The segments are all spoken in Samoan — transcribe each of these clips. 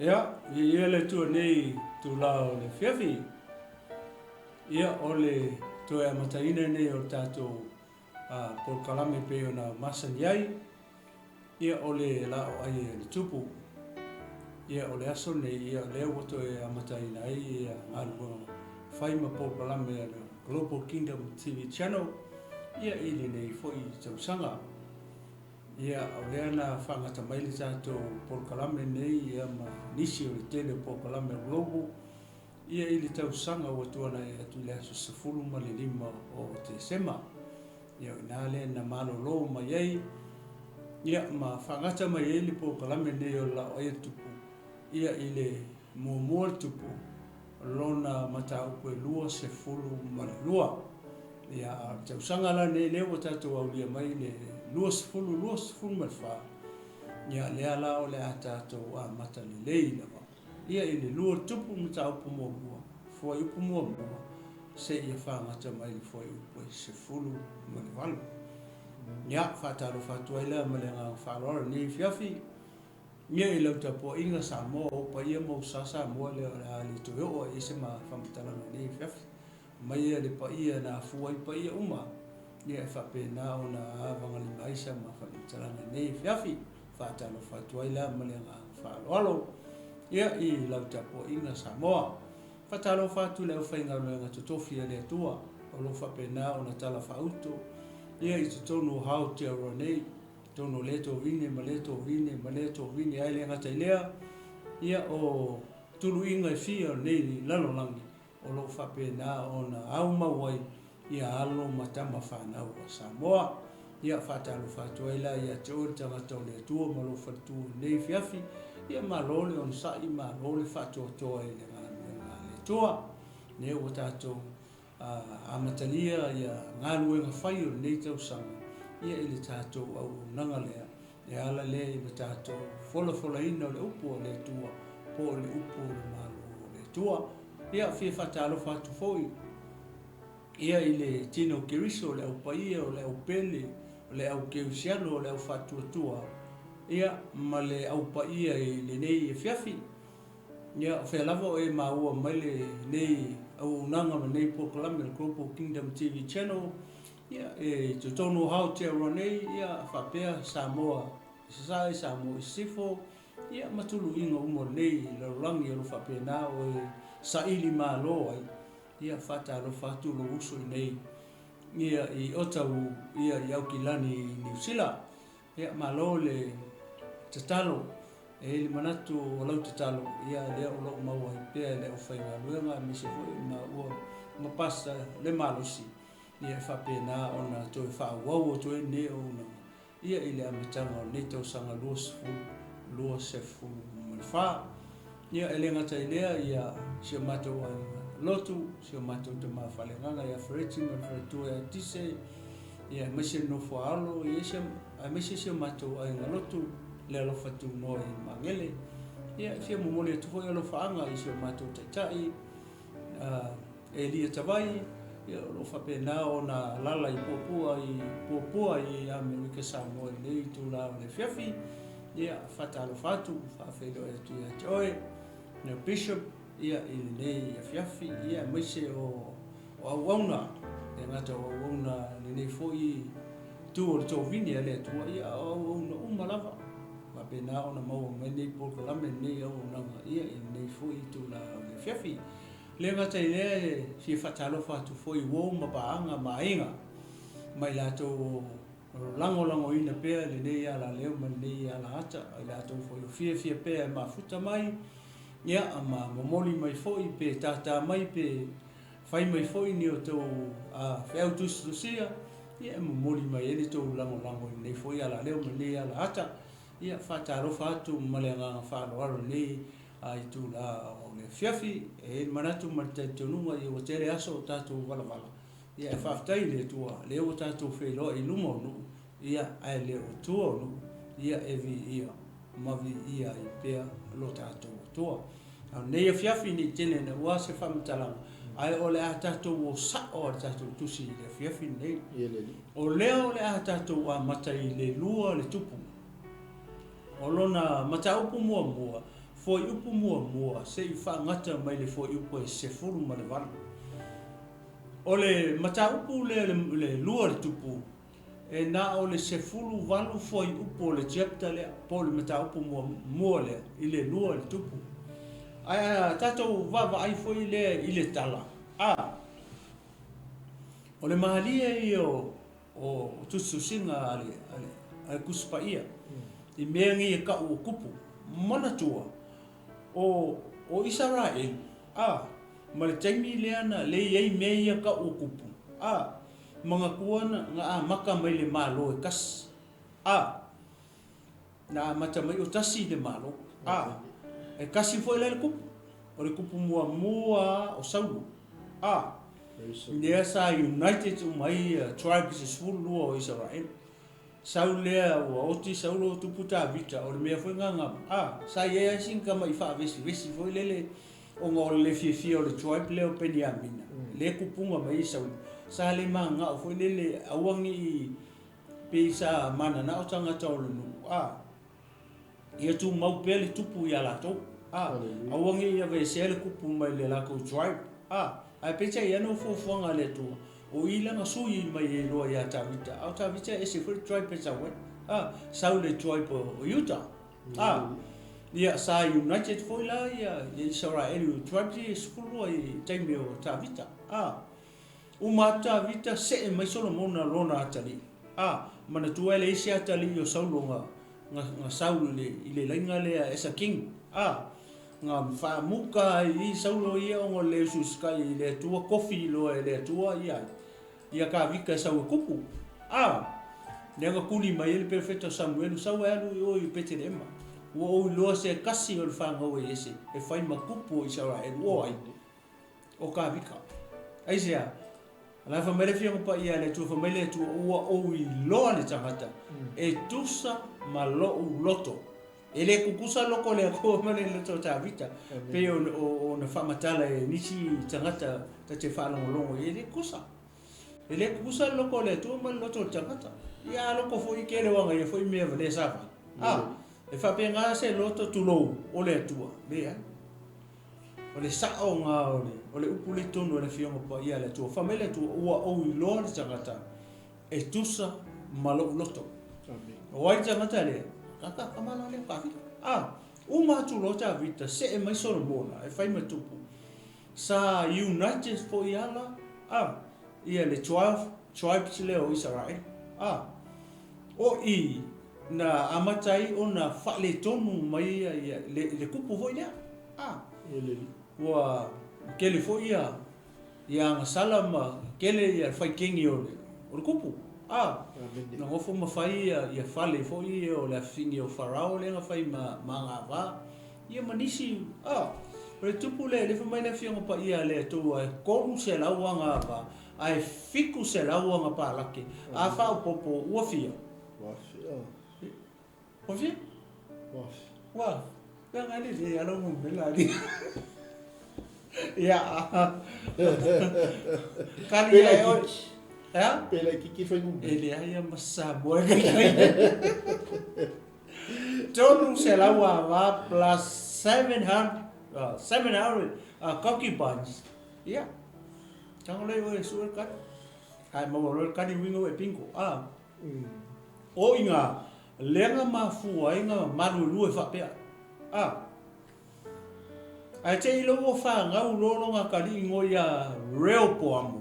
Ia, viia le Atua i lenei itula o le afiafi. Ia, o le toe amataina lenei o le tatou polokalame e pei ona masani ai. Ia, o le laoai a le Tupu. Ia, o le aso lenei, ia, o lea ua toe amataina ai ia galuega fai ma polokalame a le Global Kingdom TV Channel, ia, i lenei foi tausaga. Ia, o lea na faagata mai le tatou polokalame lenei ia ma nisi o le tele o polokalame a Global ia i le tausaga ua tuanai atu i le aso 15 o Tesema. Ia, o i ina lea na malolo mai ai ia ma faagata mai ai le polokalame lenei o le Laoai a le Tupu ia i le muamua le Tupu lona mataupu e 22. Ia, a o le tausaga la lenei lea ua tatou aulia mai le 2024, ia lea la o le a tatou amata lelei lava ia i le lua tupu mataupu muamua, fuaiupu muamua, seia fagata mai le fuaiupu e 18. Ia, faatalofa atu ai la ma le agaga faaaloalo i lenei afiafi. Ia i lau tapuaiga Samoa, o ou paia ma ou sa Samoa lea o le a le toe oo ai i ai se ma faamatalaga i lenei afiafi. Aumaia le paia na afua ai paia uma, ia e faapena ona avagalima ai sa ma faamatalaga i lenei afiafi. Faatalofa atu ai la ma le agaga faaaloalo ia i lau tapuaiga Samoa. Faatalofa atu i le aufaigaluega totofi a le Atua o lo o faapena ona talafaauto ia i totonu o Aotearoa nei. Atonu o lea tovine ma lea tovine ma lea tovine, ae le gata i lea, ia o tuluiga e fia o lenei lalolagi o lo o faapena ona aumau ai ia alo ma tama fanau a Samoa. Ia faatalofa atu ai la ia te oe le tagata o le Atua ma lou faletua i lenei afiafi, ia malo le onosai, malo le faatoatoa i le galuega a le Atua. Lea ua tatou amatalia ia galuega fai o lenei tausaga ia i le tatou auaunaga lea e ala lea i le tatou folafolaina o le upu a le Atua po o le upu o le Malo o le Atua. Ia fia faatalofa atu foi ia i le tino o Keriso, o le au paia, o le au pele, o le au keusiano, o le au faatuatua ia ma le au paia i lenei afiafi. Ia, o fea lava o e maua mai lenei auaunaga ma lenei polokalame o le Global Kingdom TV Channel, ia, e i totonu o Aotearoa nei, ia, faapea Samoa i Sasae, Samoa i Sisifo, ia, ma tuluiga uma o lenei lalolagi o lo o faapena o e saili malo ai, ia, faatalofa atu lou uso i nei, ia, i Otahuhu, ia, i Aukilani i Niu Sila. Ia, malo le tatalo. E i ai le manatu o lau tatalo, ia lea o lo o maua ai pea e le aufaigaluega aemaise foi o maua ma Pastor le malosi, ia e faapena ona toe faaauau atu ai lenei auaunaga, ia i le amataga o lenei tausaga 2024. Ia, e le gata i lea, ia si o matou aiga lotu, si o matou tama faaleagaga ia Fereti ma le faletua ia Tise, ia aemaise le nofo a alo, ia aemaise si o matou aiga lotu, le alofa tunoa i Magele. Ia, e fia momoli atu foi alofaaga i si o matou taitai, Elia Tavai, ia, o lo o faapena ona alaala i Puapua i Puapua i Amerika Samoa i lenei itula o le afiafi. Ia, faatalofa atu, faafeiloai atu ia te oe, le Bishop, ia, i lenei afiafi, ia, aemaise o o auauna, e le gata o auauna lenei foi itu o le tovine a le Atua, ia, a o auauna uma lava. Faapena ona maua mai lenei polokalame, lenei auaunaga, ia, i lenei foi itula o le afiafi. E le gata i lea, e fia faatalofa atu foi i uo ma paaga ma aiga ma i latou o lo o lagolagoina pea lenei alaleo ma lenei alaata, o i latou foi o fiafia pea e mafuta mai, ia, ma momoli mai foi pe tātā mai pe fai mai foi ni outou feau tusitusia, ia, e momoli mai ai le tou lagolago i lenei foi alaleo ma lenei alaata. Ia, faatalofa atu ma le agaga faaaloalo i lenei itula o le afiafi. E i ai le manatu ma le talitonuga ia ua tele aso o tatou valavala, ia ae faafetai i le Atua lea ua tatou feiloai i luma o nuu, ia ae le o tua o nuu, ia e viia ma viia ai pea lo tatou Atua. A o lenei afiafi ne i tele naua se faamatalaga, ae o le a tatou o sao a le tatou tusi i le afiafi lenei. O lea o le a tatou amata i le lua le tupu. O lona mataupu muamua, Fuaiupu muamua se i faagata mai le fuaiupu e 18. O le mataupu lea le lua le tupu, e na o le 18 fuaiupu o le chapter lea, po o le mataupu muamua lea i le lua le tupu. Ae a tatou vaavaai foi lea i le tala, a, o le malie ia o tusitusiga a le Tusi Paia i mea nei e tau o tupu. Manatua, o Isaraelu, a, ma le taimi lea na lei ai mea ia tau o tupu, a, manatua na amata mai le Malo e tasi, a, na amata mai o tasi le Malo, a, e tasi foi la le tupu, o le tupu muamua o Saulo, a, lea sa united uma ai tribes e 12 o Isaraelu. Sau lea ua oti Saulo tupu Tavita, o le mea foi lena a, sa i ai lava sina tama'i faavesivesi foi lele ona o le le fiafia o le tribe lea o Peniamina, lea e tupuga mai ai Saulo, sa le mananao foi lele aua ne i pei sa mananao tagata o le nuu, a, ia tumau pea le tupu ia latou, a, aua ne i aveesea le tupu mai le latou tribe, a, ae peitai ane o fuafuaga a le Atua, o i lana sui mai ai loa ia Tavita, a o Tavita e ese foi le tribe e sau ai, a, sau le tribe o Iuta, a, ia sa united foi la ia Isaraelu i tribes ia e 12 i taimi o Tavita, a. Uma atu Tavita, see mai Solomona lona atalii. A, manatua e leai se atalii o Saulo na, na, na sau i le, i le laina lea as a king. A, na faamuta ai i Saulo ia ona o le le usiusitai i le Atua, tofi loa e le Atua ia, ia Tavita e sau e kupu. A, lea na tuli mai ai le perofeta o Samuelu, sau e alu i o i Petelehema. Ua ou iloa se tasi o le fanau a Iese e fai ma kupu o Isaraelu. O ai? O Tavita. Aisea? O la e fai mai le Afioga Paia a le Atua, fai mai le Atua, ua ou iloa le tagata e tusa ma lou loto. E le tutusa le loto o le Atua ma le loto o Tavita, pei ona faamatala e nisi tagata ta te faalogologo i ai, e le tutusa. E le tutusa le loto o le Atua ma le loto o le tagata. Ia a loto foi tele o ana ia foi mea valea sa fai. A, e faapena se loto tulou o le Atua. Leai. O le sao na o le upu lea i totonu o le Afioga Paia a le Atua. Fai mai le Atua, ua ou iloa le tagata e tusa ma lou loto. O ai le tagata lea? Tata, tama la lea o Tavita. A, uma atu loa Tavita, see mai Solomona e fai ma tupu. Sa united foi ala, a, ia le 12 tribes lea o Isaraelu. A, o i na amata ai ona faaletonu mai ia le kupu foi lea. A, ua tele foi ia ia agasala ma tele ia faikeni o le o le kupu. A, na nofo ma fai ia ia fale foi ia o le afifine o Farao lea na fai ma ma agavā. Ia ma nisi, a, o le tupu lea, lea fai mai le Afioga Paia a le Atua e 300 agavā ae 700 aga palake. A faaopoopo ua fia? Ua fia. Ua fia? Ua fia. Ua leaga e lelei lava lau numera alii. Ia, kali ia e oe. E a? Pe laitiiti fuainumera. E leai lava ma se Samoa e kaikai. 300 ava plus 700, 700 concubines. Ia, tago lea i oe e sue le kali. Ae maua loa le kali uiga ua e bingo. A. O i ngā lenga mafua ai ngā maluelue faapea. A. Ae te i lo ua whanau loa lo ngā kali'i ngoi ia Reopoamo.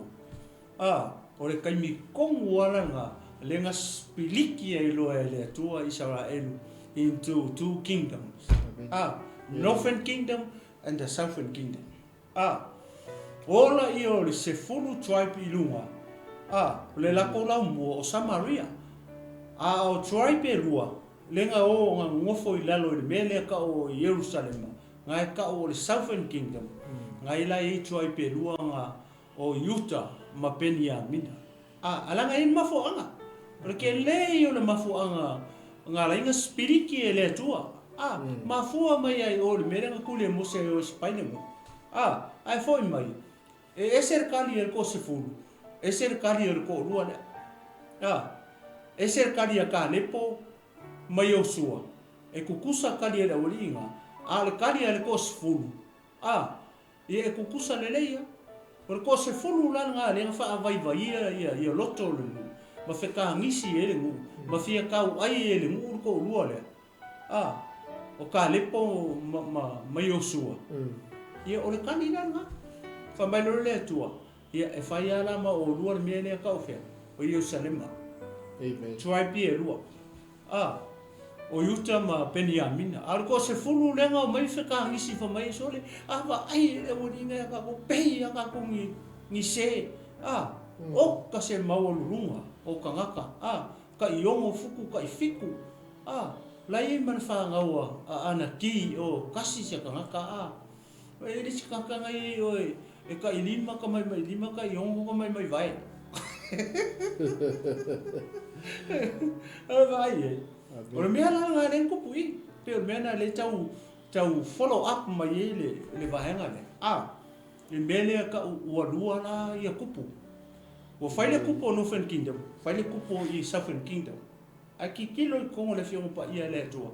A, o le taimi tonu ala ngā lenga spiliki ai loa e le Atua Isaraelu into two kingdoms. A, Northern kingdom and the Southern kingdom. A, ola ia o le sefulu tribe i luga, a, o le latou laumua o Samaria. A o tribe e lua, lega o nga nofo i lalo i le mea lea kau o Ierusalema, nga e kau o le Southern Kingdom, nga i la i ai tribe e lua nga o Iuta ma Peniamina. A, a laga ai le mafuaaga. O le tele ia o le mafuaaga nga laiga sipiliki e le Atua. A, mafua mai ai o le mea lea na tuli e Mose ai o e sipai le nuu. A, ae foi mai, e ese le kali a le toasefulu, ese le kali a le toalua lea. A, ese le kali a Kalepo ma Iosua, e tutusa kali a le aualiiga. A o le kali a le toasefulu, a, ia e tutusa lelei a. O le toasefulu la lena lea na faavaivaia ia ia loto o le nuu, ma fetagisi ai le nuu, ma fia tauai e le nuu le toalua lea, a, o Kalepo ma, ma, ma Iosua. Ia o le kali la lena. Fai mai loa le Atua, Ia, e fai lava la ma oulua le mea lea tau fea, o Ierusalema. Amen. Tribe ia e lua. A, o Iuta ma Peniamina. A o le toasefulu lea na omai fekagisi fai mai, Sole, a vaai e le aualiiga ia tatou, pei a tatou ni, ni se. A, oka se maualuluga o tagata, a, tai ono futu, tai fitu, a, la i ai ma le fanau a, a Anaki, o tasi se tagata, a. E i le isi tagata na i ai oe e tai lima ka mai mai lima tai ono ka mai mai vae. E vaai ai. O le mea la lena lea na tupu i i, pei o le mea lena lea tau tau follow up mai ai le le vaega lea. A, le mea lea tau ua lua la ia kupu. Ua fai le kupu o Northern Kingdom, fai le kupu i Southern Kingdom. Ae tilotilo i totonu o le Afioga Paia a le Atua,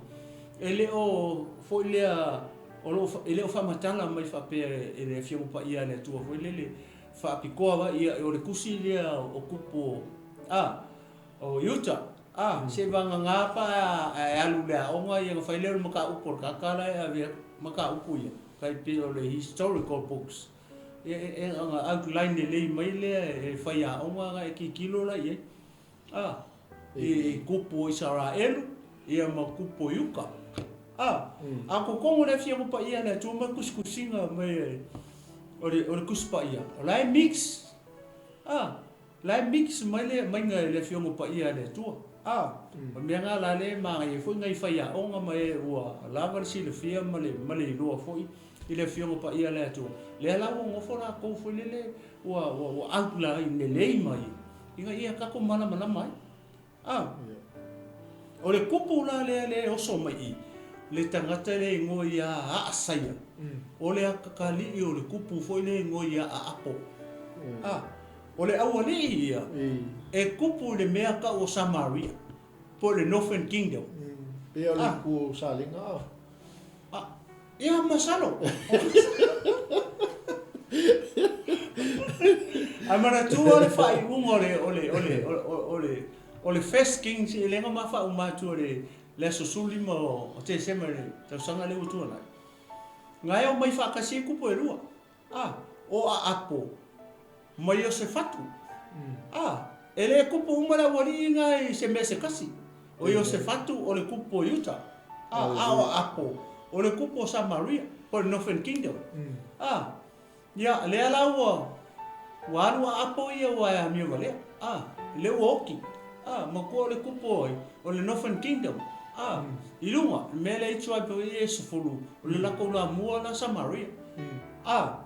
e le o foi lea, o lo o, e le o faamatala mai faapea e le Afioga Paia a le Atua foi lele, faapitoa lava, ia, o le tusi lea o kupu o, a, o Iuta, a, seivagana pa a e alu i le aoga, ia ona fai lea o le mataupu a le tagata la e ave atu, mataupu ia, tai pei o le historical books. Ia, e, ona outline lelei mai lea e faiaoga ona e tilotilo la i ai. A, i kupu o Isaraelu, ia ma kupu o Iuta. A, a kokogo le Afioga Paia a le Atua ma tusitusiga mai o le, o le Tusi Paia, o la e mix. A, la e mix mai le aumaiga e le Afioga Paia a le Atua. A, o le mea lena la lea e manaia ai foi nai faiaoga ma e ua lava le silafia ma le, ma le iloa foi i le Afioga Paia a le Atua, lea la ua nofo latou foi lele ua, ua, ua outline lelei mai Ina ia tatou malamalama ai. A, o le kupu la lea lea e oso mai i, le tagata lea e igoa ia Aasaia, o le akakalii o le kupu foi lea e igoa ia Aapo. A, o le aualii ia, e kupu i le mea tau o Samaria, po o le Northern Kingdom. Pei o le itu o Salega a? A, ia masalo. Ae manatua le faaiuga o le, o le, o le, o le, o le First Kings i le ma faauma atu o le, le aso 15 o Tesema i le tausaga lea ua tuanai. Na e omai faatasi ai kupu e lua. A, o Aapo ma Iosefatu. A, e le kupu uma le aualii na i se mea se tasi. O Iosefatu o le kupu o Iuta. A, a o Aapo o le kupu o Samaria, po o le Northern Kingdom. A, ia, lea la ua, ua alu a Aapo ia ua e amio valea. A, lea ua oti. A, matua o le kupu o ai? O le Northern Kingdom. A, i luga, le mea lea i tribe ia e 10, o le latou lamua la Samaria. A,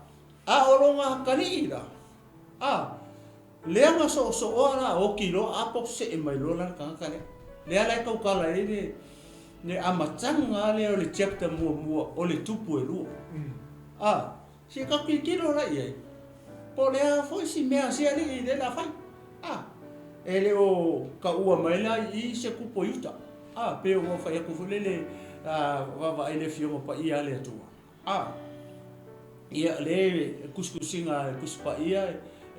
a o lona atalii la, a, lea na soosooa la, oti loa apo see mai loa la le tagata lea. Lea la e tautala ai le, le amataga lea o le chapter muamua o le tupu e lua. A, se i tatou tilotilo la i ai, po o le a foi si mea a si alii lea o le a fai. A, e le o taua mai la i i se kupu o Iuta. A, pei ona ou fai atu foi lele, a, vaavaai i le Afioga Paia a le Atua. A, ia, le tusitusiga a le Tusi Paia,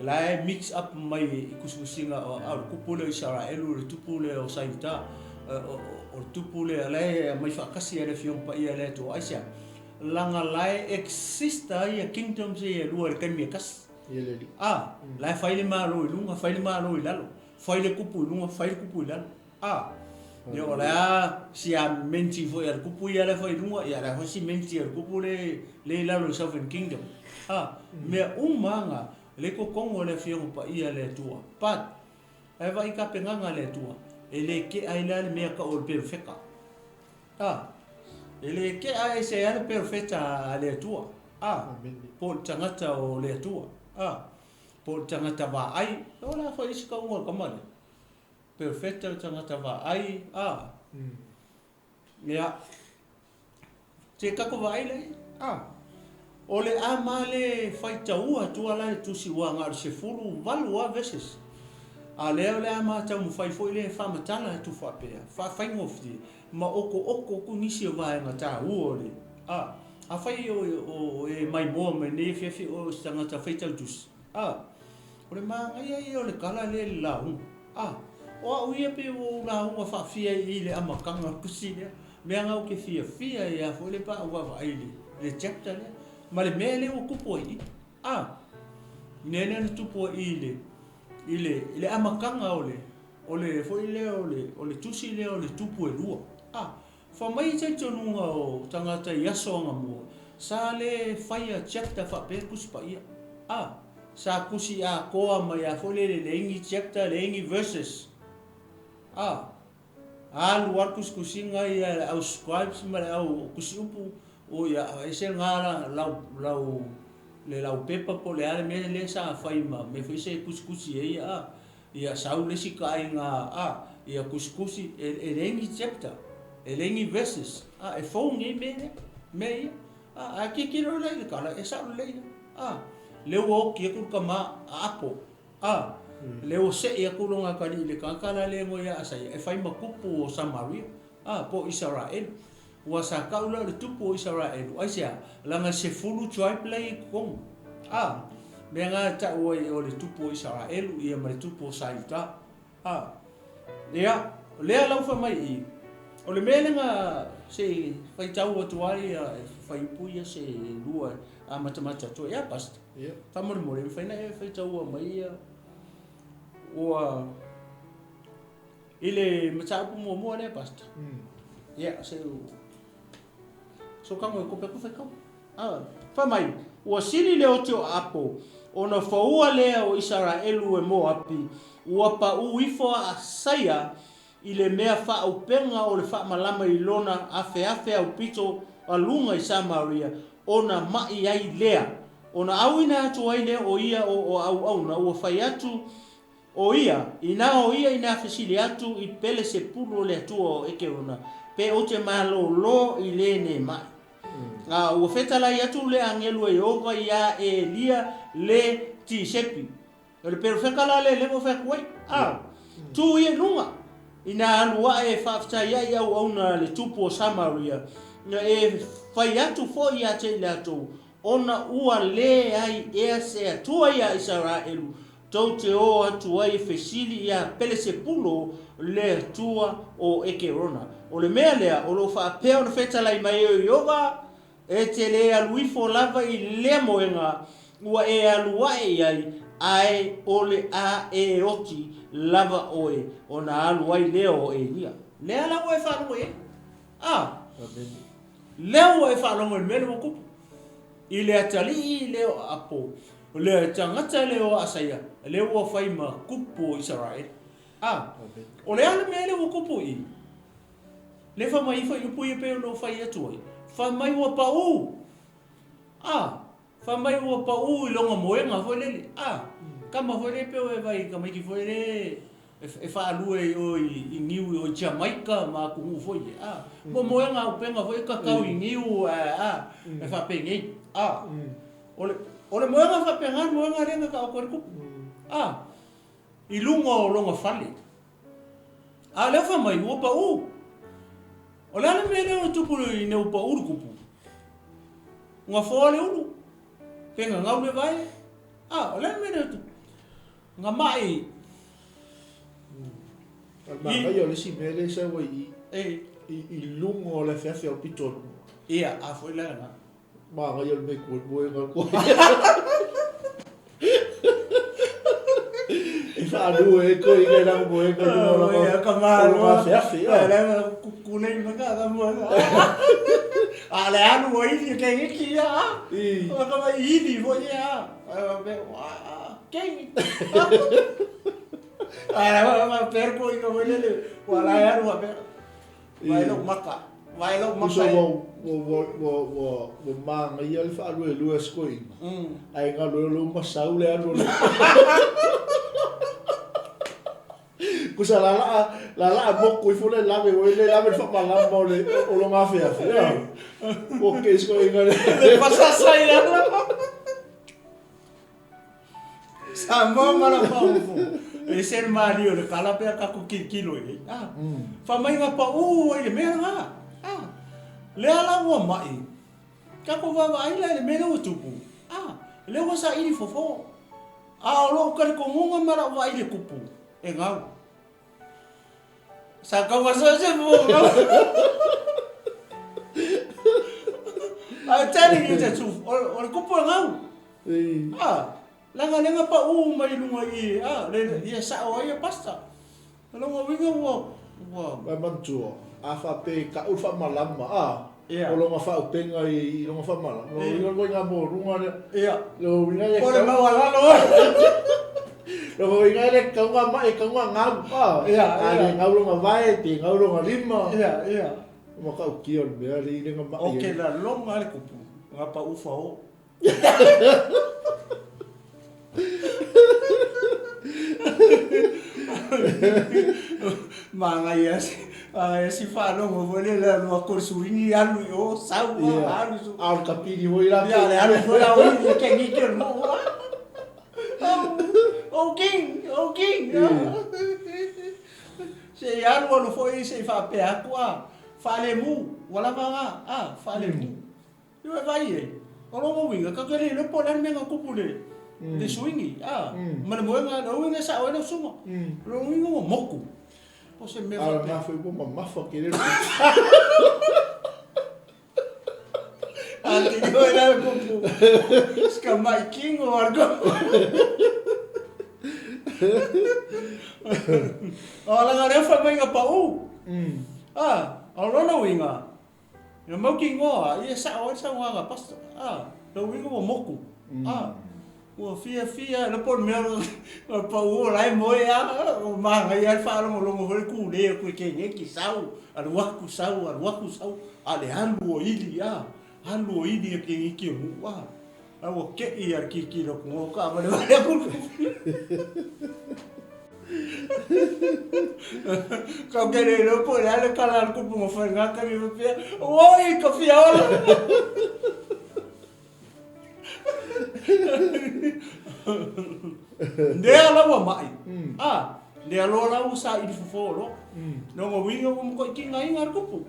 la e mix up mai i tusitusiga a o le tupu lea o Isaraelu, o le tupu lea o Saiuta, o le tupu lea, la e aumai faatasi e le Afioga Paia a le Atua. Aisea? Leaga la e exist ai ia kingdoms ia e lua i le taimi e tasi. A, la e fai le Malo i luga, fai le Malo i lalo, fai le kupu i luga, fai le kupu i lalo. A, ia o le a si amenti foi a le kupu ia la e fai i luga, ia o le a foi si menti a le kupu le le i lalo i Southern Kingdom. A, mea uma na, le totonu o le Afioga Paia a le Atua. But, ae vaai tapenaga a le Atua, e le kea ai la le mea tau o le perofeta. A, e le kea ese ai le perofeta a le Atua. A, po o le tagata o le Atua. A, po o le tagata vaai. O le a foi isi tauga o le tama lea? Perofeta o tagata vaai, a. Ia, se tatou vaai la i ai, a. O le a ma le faitaua atua la le tusi ua na o le 18 lava verses. A lea o le a ma taumafai foi le faamatala atu faapea, faafaigofie ma okooko atu nisi o vaega taua o le, a. A, afai o, o, o e maimoa mai nei afiafi oe o se tagata faitau tusi, a, o le manaia ia o le tala lea i le lauga. A, o au ia pei ua ou lauga faafia i i le amataga o le tusi lea, mea na ou te fiafia ai lava foi lea pe a ou vaavaai i le, le chapter lea, ma le mea lea ua tupu ai i i. A, mea lea na tupu ai i i le, i le, i le amataga o le, o le foi lea o le, o le tusi lea o le Tupu e Lua. A, Fai mai talitonuga o tagata i aso anamua, sa le faia chapter faapea Tusi Paia. A, sa tusi atoa mai a foi lele leai ni chapter leai ni verses. A, alu lava le tusitusiga ia e le au scribes ma le au tusiupu, o ia ese lena la lau lau le laupepa po o le a le mea lea sa fai ma mea foi se tusitusi ai a. Ia sau le isi taaiga a, ia tusitusi, e leai ni chapter, e leai ni verses, a, e fou nei mea lea, mea ia. A, ae tilotilo la i le tala, e sao lelei lava. A, lea ua oti atu le tama a apo, a, lea ua sei atu lona atalii i le tagata la lea e igoa ia Asaia, e fai ma tupu o Samaria, a, po o Isaraelu. Ua sa tau lea o le tupu o Isaraelu, aisea? Leaga e 10 tribe la e i ai i totonu. A, mea na e tau ai o le tupu o Isaraelu ia ma le tupu o sa Iuta. A, ia, o lea la ua fai mai i i, o le mea lea na se i faitau atu ai ia fuaiupu ia se lua e amatamata atu ai. Ia, Pastor, faamolemole, e mafai ona e faitaua mai ia ua. I le mataupu muamua lea, Pastor. Ia, se u so kago e kope atu faitau. Ah, fai mai, ua sili le oti o Apo, ona foua lea o Isaraelu e Moapi, ua paʻū ifo a Asaia i le mea faaupega o le faamalama i lona afeafe aupito a luga i Samaria, ona maʻi ai lea. Ona auina atu ai lea o ia o auauna ua fai atu O ia, inā o ia inā fesili atu i Pelesepulu o le Atua o Ekerona, pe ou te malōlō i lenei maʻi. A ua fetalai atu le agelu e Ieova iā Elia le Tisepi. O le perofeta la lea lea ua fai atu ai, a, tū ia i luga, inā alu aʻe e faafetai ai auauna a le tupu o Samaria, e fai atu foi ia te i latou, ona ua leai ea se Atua iā Isaraelu Tou te ō atu ai e fesili iā Pelesepulo le atua o Ekerona. O le mea lea o lo o faapea ona fetalai mai e Ieova, E te le alu ifo lava i lea moega ua e alu aʻe i ai, ae o le a e oti lava oe ona alu ai lea o Elia. Lea la ua e faalogo i ai. A! Lea ua e faalogo i le mea lea ua tupu. I le atalii lea o Apo, le tagata lea o Asaia, lea ua fai ma kupu o Isaraelu. A, o le a le mea lea ua kupu i i? Lea fai mai ifo i upu ia pei ona ou fai atu ai, fai mai ua paʻū. A, fai mai ua paʻū i lona moega foi lele. A, kama foi lea pei ua e vaai i tamaiti foi lea e faalue i o i niu i o i Jamaika ma atunuu foi ia, a, momoega auupega foi e kakau i niu a, e faapenei, a, o le, o le moega faapena le moega lea na taoto ai le tupu, a, i luga o lona fale. A o lea fai mai ua paʻū. O le a le mea lea ua tupu ina ua paʻū le tupu? Gafoa le ulu, pe gagau le vae, a, o le a le mea lea ua tupu? Nga maʻi. O le manaia o le isi mea lea e sau ai i i i luga o le afeafe o pito o luga. Ia, a foi la lena. Manaia o le mea i moe koe. E whaanua e koe i ngai langa moe i luga o langa ka malo o afeafe. Ia le kukule i maka ka moe. A le alu o ili ke iki ia. O ka mai ili foi ia. Kengi. Ai ma perco i ka lele. Ua la alu a pera. Vai lou maka. Vai lou maka. Uso ua ua ua ua ua manaia le faaluelue a si toeaina. Ae galue o lou masau le alu o le Kusa la laa la laa moku ifo le lave oi le lave le faamalama o le o lona afeafe. Ua ke si toeaina le. Le pasasa ia. Samoa ma la faafofoga. E se le malie o le kala pe a tatou tilotilo i ai. A, fai mai na paʻū ai le mea lena. A, lea la ua maʻi. Tatou vaavaai la i le mea lea ua tupu, a, lea ua saili fofo. A o lou talitonuga ma lau vaai i le kupu, e gau. Sa tau aso se fofo gau. I'm telling you the truth, o le kupu e gau. A, leaga lea na pau mai luga i i, a, le, ia sao ai ia pastor. O lona uiga ua, ua. Ae manatua, a faapea e tau le faamalama, a, o lona faaupega i lona faamalama, lona uiga o le ituaiga maualuga lea. Ia. Lona uiga e le Po o le maualalo. Lona uiga e le tatau ona mai, e tatau ona gau, a. Ia, ia. A le gau lona vae, pe gau lona lima. Ia, ia. O matautia o le mea lea na mai ai. Ok, laloga le kupu, na pau fao. Manaia si, manaia si faalogo foi lele alu atu le suini alu i o, sau a, alu su. A o le kapili foi la. Ia, le alu foi la o i ke ngiki o le moo. Oh, king, oh king. Se i alu alu foi se i faapea atu a, faalemu, ua lava na, a, faalemu. Ioe vaai i ai, o lona uiga, tatou te le iloa po o le a le mea na tupu i le suini, a, ma le moega, o lona uiga e sao ai lau susuga. O lona uiga ua motu. Po o se mea faapea. A o lena foi ua mamafa tele le A te iloa la le kupu. Si mai kino a le kupu. O leaga o lea fai mai na pau. A, o lona uiga, Ia mautinoa, ia sao ai le saunoaga a Pastor. A, lou uiga ua motu. A, ua fiafia lava, po o le mea o le pau o la e moe lava, ua manaia lava le faalogologo foi le kule atu e keneti, sau, alu atu, sau, alu atu, sau, a o le alu o ili, a, alu o ili e keneti o nuu, a, a ua tei lava i le tilotilo atu, o taavale vale atu. Kau ke le iloa po o le a le tala a le kupu na fai na taimi faapea, Oi, ka fia ola! Lea la ua mai, a, lea loa la ua saili fofo loa. Lona uiga ua matuai tigaina le kupu.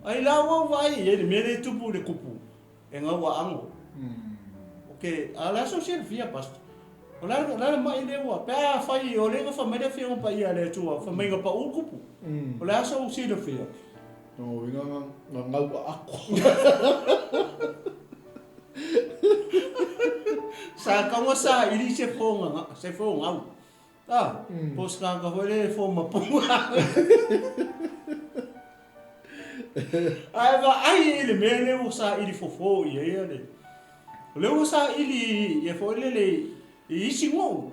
Ai la ua ou vaai i ai i le mea lea e tupu i le kupu, E gau a ago. Ok, a o le a sou silafia Pastor? O le a o le a le ma'i lea ua, pe a fai o lea na fai mai le Afioga Paia a le Atua, fai mai na pa'u kupu. O le a sou silafia? Lona uiga na gau a ako. Sa tau na saili se fo se fo gau. A, po o se tagata foi lea e fo mapuga. Ae vaai i le mea lea ua saili fofo i ai le... O lea ua saili ia foi lele i isi nuu,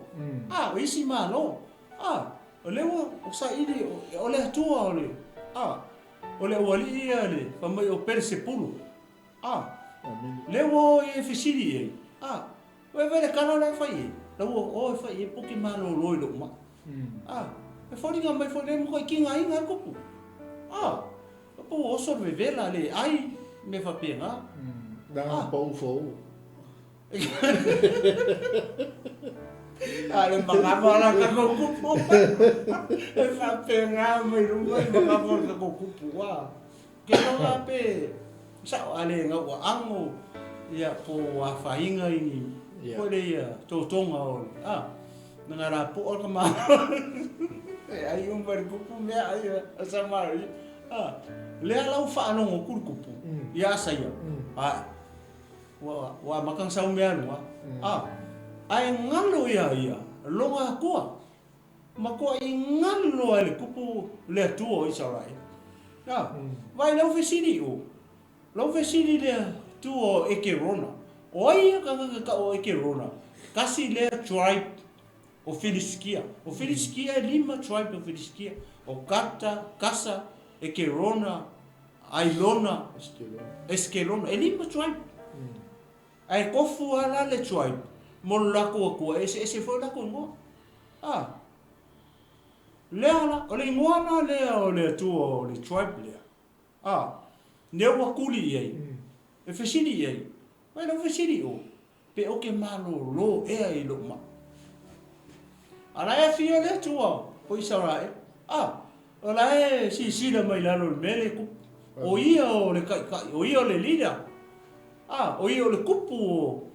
a, o isi malo, a, o lea ua saili, o le Atua o le, a, o le aualii ia le, fai mai o Pelesepulu, a, lea ua o e fesili i ai, a, Ua vaai le tala la e fai ai, la ua o e fai ai poke malolo i lou mai. A, e foliga mai foi lea matuai tigaina ai kupu. A, po ua oso le vevela le ai, mea faapena. Leaga pau fou. A le manava la tatou kupu. E faapena mai luga le manava o le tatou kupu. A. Ke loa pe sao a le gau aano ia po o afaina i ni foi le ia totoga o le a na nga lapoa ka malo e ai uma le kupu mea ai a Samaria a lea la ua faalogo atu le kupu ia Asaia a ua ua amata ona sau mea luga a ae galo ia ia lona Atua. Matuai galu loa e le kupu le Atua o Isaraelu. Na, vaai lau fesili i o, lau fesili le Atua o Ekerona. O ai ia tagata tau o Ekerona? Tasi lea tribe o Filisitia. O Filisitia e lima tribe o Filisitia. O Gata, Gasa, Ekerona, Ailona, Eskelona. E lima tribe. Ae tofu lava la le tribe mo lo latou Atua, e eseese foi o latou igoa. A, lea la, o le igoa la lea o le Atua o le tribe lea, a, lea ua tuli i ai, e fesili i ai, Vai lau fesili i o, pe ou te malolo ea i lou mai. A la e afio le Atua o Isaraelu, a, o la e silasila mai lalo i le mea lea e tupu, o ia o le taitai, o ia o le leader. A, o ia o le kupu o,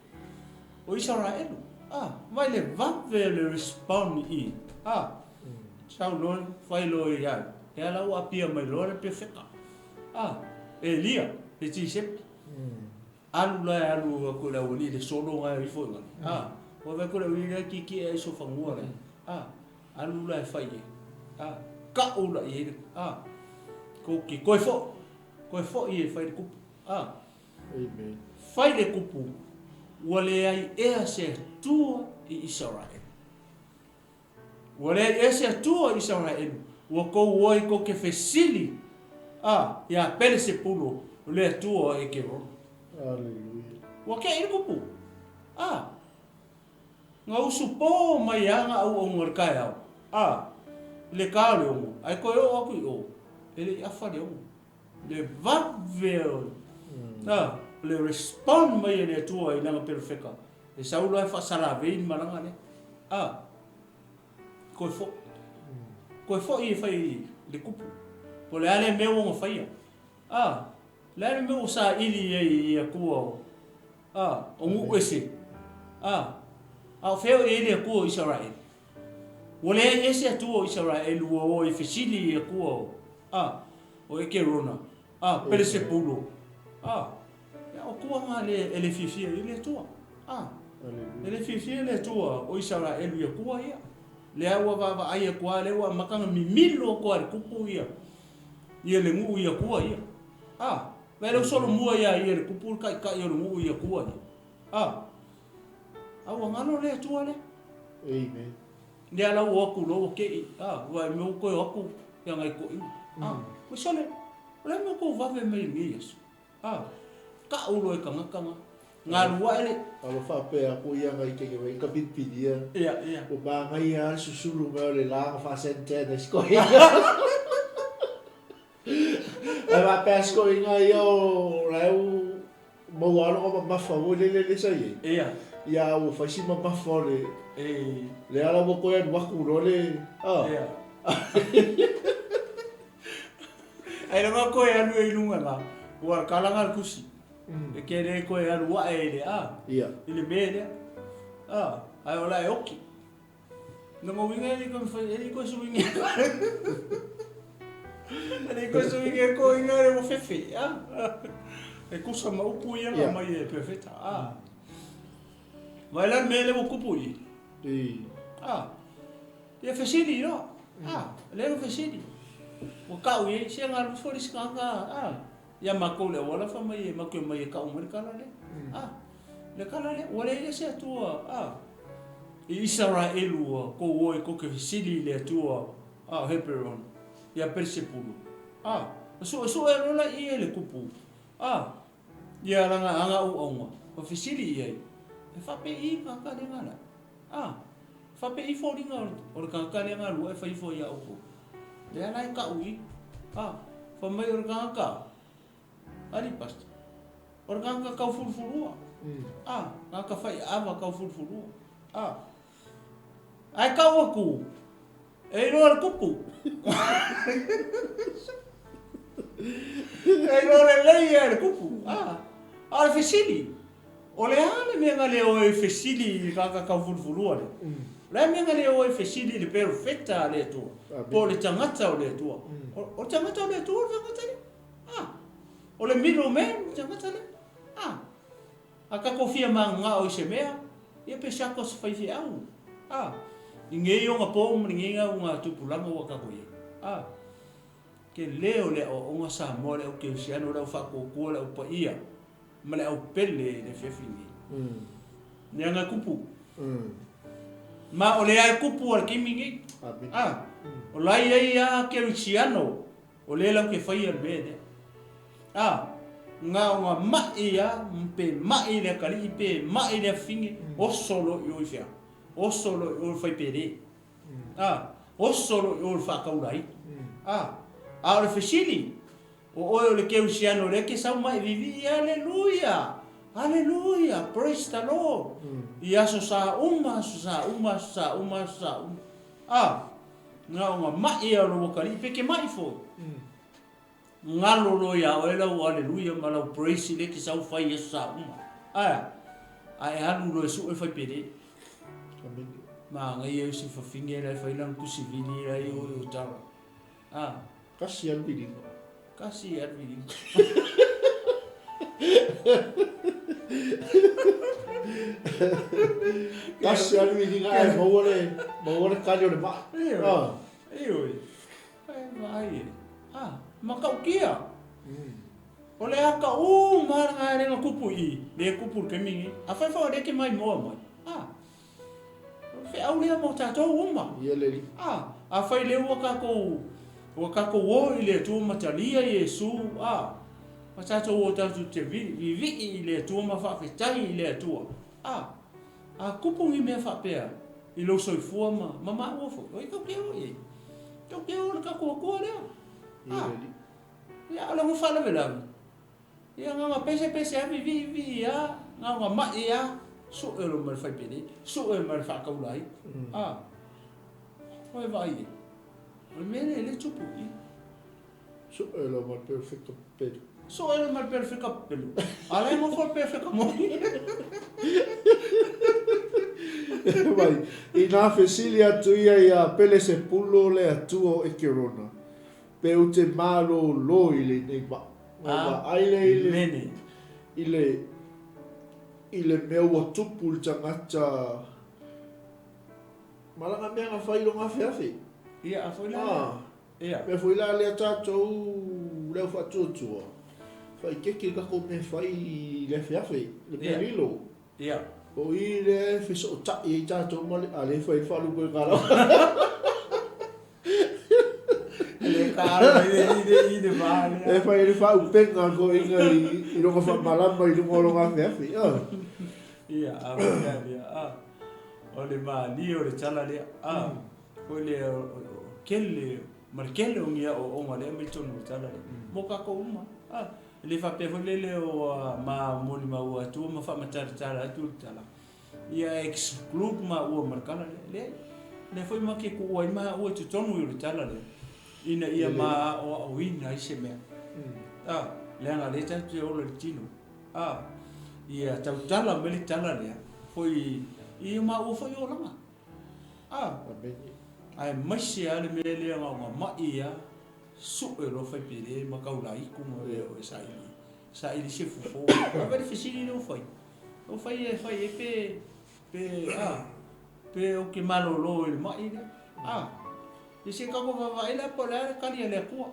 o Isaraelu. A, vai le vave o le respond i. A, sau loa, fai loa ia ia. Lea la ua apia mai loa le pefeka. A, Elia, le Tisepe. Alu la e alu aku i le aualii le solo nga e ifo i lalo. A, ua vaai aku le aualii lea kiekie ai sofanua la. A, alu la e fai i ai. A, ka'u la i ai le, a, koki, koe fo'i, koe fo'i e fai le kupu. A, Amen. Fai le kupu, ua leai ea se Atua i Isaraelu. Ua leai ea se Atua i Isaraelu, ua kou o ai kou ke fesili, a, iā Pelesepulo, o le Atua o Ekerona. Aleluia. Ua keʻi le kupu, a, nga usu pō mai a nga ʻauʻauga o le kaeao, a, i le kā o le ogo, ae koe oo aku i ʻō, e le i ʻafa le ogo. Le vave o le respond mai e le Atua i lana perofeta, e sau loa e faasalavei le malaga lea. A, koe foʻi. Koe foʻi e fai le kupu. Po o le a lea mea ua ona faia. A, le a le mea ua saili ai i Atua o, a, o nuu ese. A, a o fea o i ai le Atua o Isaraele? Ua leai ea se Atua o Isaraelu ua o ai e fesili i Atua o, a, o Ekerona, a, Pelesepulo, a, ia o Atua na le, e le fiafia i ai le Atua, a, e le fiafia le Atua o Isaraelu i Atua ia. Lea ua vaavaai atu a, lea ua amata ona mimilo atu a e le tupu ia, ia le nuu i Atua ia. A, vaai lea ua solomua ia ia le tupu le taitai o le nuu i Atua ia. A. A ua galo le Atua lea. Amen. Lea la ua o atu loa ua teʻi, a, ua e mea ua toe o atu ia nai toeaina. A, ua sole, o le a le mea ua tou vave mai i lenei aso? A, ka'u loa e tagata na, galu ae le. Ua faapea atu ia nai keke mai ka pilipilia. Ia, ia. Ua manaia lava le susulu mai o le la na faa-santan ai si toeaina. Ae faapea si toeaina ia o la e ua maua lava lona mamafa foi lele lea sa i ai. Ia. Ia a ua fai si mamafa o le, Ee. lea la ua toe alu atu loa le, a. Ia. Ailoga koe alu ai i luga la, ua kalaga le kusi. E ke le koe alu ae i le, a. Ia. I le mea lea. A, ae o la e oki. Lona uiga e le toe mafai, e le toe suiga. E le toe suiga e toeaiina le ua fefe, a. E tusa ma upu ia na aumai e Perofeta, a. Vaai la le mea lea ua tupu i i. A. Ia fesili loa, a. Lea ua fesili. Ua tau i ai, se galu ifo le isi tagata, a. Ia matou le auala fai mai e matou te omai e kau mai le kala lea. A, le kala lea, ua leai se Atua, a, i Isaraelu ua kou o e kou te fesili i le Atua, a, o Heperona, ia Pelesepulu. A, na suesue loa la i e le kupu, a, ia lana aga auauna, ma fesili i ai, E faapei le tagata lea na alai? A, faapei foliga o le tagata lea na alu ae fai ifo ia outou? Lea la e kau i, a, fai mai o le tagata, alii pastor, o le tagata taufulufulua, a, tagata faiaava taufulufulua, a, ae kau atu, e iloa le kupu. E iloa lelei e le kupu, a, a o le fesili, O le a le mea na le o ai fesili i le tagata taufulufulua lea? O le a le mea na le o ai fesili i le perofeta a le Atua, po o le tagata o le Atua? O le tagata o le Atua le tagata lea. A, o le middle man le tagata lea. A, a tatou fia mananao i se mea, ia pe siaka o se faifeau. A, i nei ona po ma lenei augatupulaga ua tatou i ai. A, tele o le aoaoga Samoa, le au kerisiano, le au faatuatua, le au paia. Ma le au pele i le afiafi nei. Leaga e kupu. Ma o lea e kupu a le taimi nei. A, o la e i ai a kerisiano o lea latou te faia le mea lea. A, na o na maʻi a, pe maʻi le atalii pe maʻi le afafine, oso loa i o i fea? Oso loa i o i le faipele. A, oso loa i o i le faataulaina. A, a o le fesili, O oe o le Kerisiano lea e te sau mai e vivii, Aleluia! Aleluia! Praise the Lord! I aso sa uma, aso sa uma, aso sa uma, aso sa uma. A, na o nga maʻi a o lou atalii, pe te maʻi foi. Galo loa iā oe lau aleluia ma lau praise lea e te sau fai i aso sa uma. Ae a? A e alu loa e sue fai pele. Amene. Manaia ia si fafine la e fai lana tusi vili la e o i Otara. A? Tasi lava le viliga. Tasi lava le viliga. Tasi lava le viliga ae maua le, maua le kali o le maa. Ioe. Ioe. E vaai e. A, matautia. O le aka uma lena e le na tupu i i, le tupu i le taimi lenei. Afai foi o lea e te maimoa mai, a, o le feau lea mo tatou uma. Ia le alii. A, afai lea ua tatou, ua tatou o i le Atua ma talia Iesu, a, ma tatou o tatou te vivii i le Atua ma faafetai i le Atua, a, a tupu ni mea faapea i lou soifua ma, ma maua foi, oi tou te o i ai. Tou te o i le tatou Atua lea. Ia le alii. Ia, o lona faalavelave, ia na ona pese pese lava, vivii vivii lava, na ona mai lava, sue loa ma le faipele, sue ma le faataulaina. A, ua e vaai i ai, o le mea lea e le tupu i i. Sue loa ma le perefeka pepelu. Sue loa ma le perefeka pepelu. A o la e nofo le perefeka moni. Mai, inā fesili atu ia iā Pelesepulu le atua o Ekerona, Pe ou te malōlō i lenei maa. Ua vaai lea i le, i le, i le mea ua tupu i le tagata ma lana mea na fai i lona afeafe. Ia, a foi la lea. Ia. Mea foi la lea tatou le au faatuatua, faaeteete i le tatou mea fai i le afeafe, le mea lilo. Ia. O i lea e fesootai ai tatou ma le, a lea e fai ai le faalupe lava. Le ka i le va lea. E fai ai le faaupega koina i lona faamalama i luga o lona afeafe. Ia, a mea lea. A. O le malie o le tala lea. A. Foi lea o kele, ma le kele o ni aoaoga lea mai totonu o le tala lea. Mo tatou uma. A. E le faapea foi lele ua ma molimau atu ma faamatalatala atu le tala, ia exclude maua ma le tala lea. Leai. O lea foi ma te tuua ai maua i totonu o le tala lea, ina ia ma aoaoina ai se mea. A, leaga o lea tatou te ola i le tino. A, ia tautala mai le tala lea foi i o maua foi olaga. A, aemaise lava le mea lea na ona mai lava. Sue loa fai pele ma taulaitu ma mea o e saili saili se fofo. Ave le fesili lea ua fai. Ua fai e fai ai pe pe a pe ou te malolo i le mai lea. A ia se tatou vaavaai la po o le a le tali a le Atua.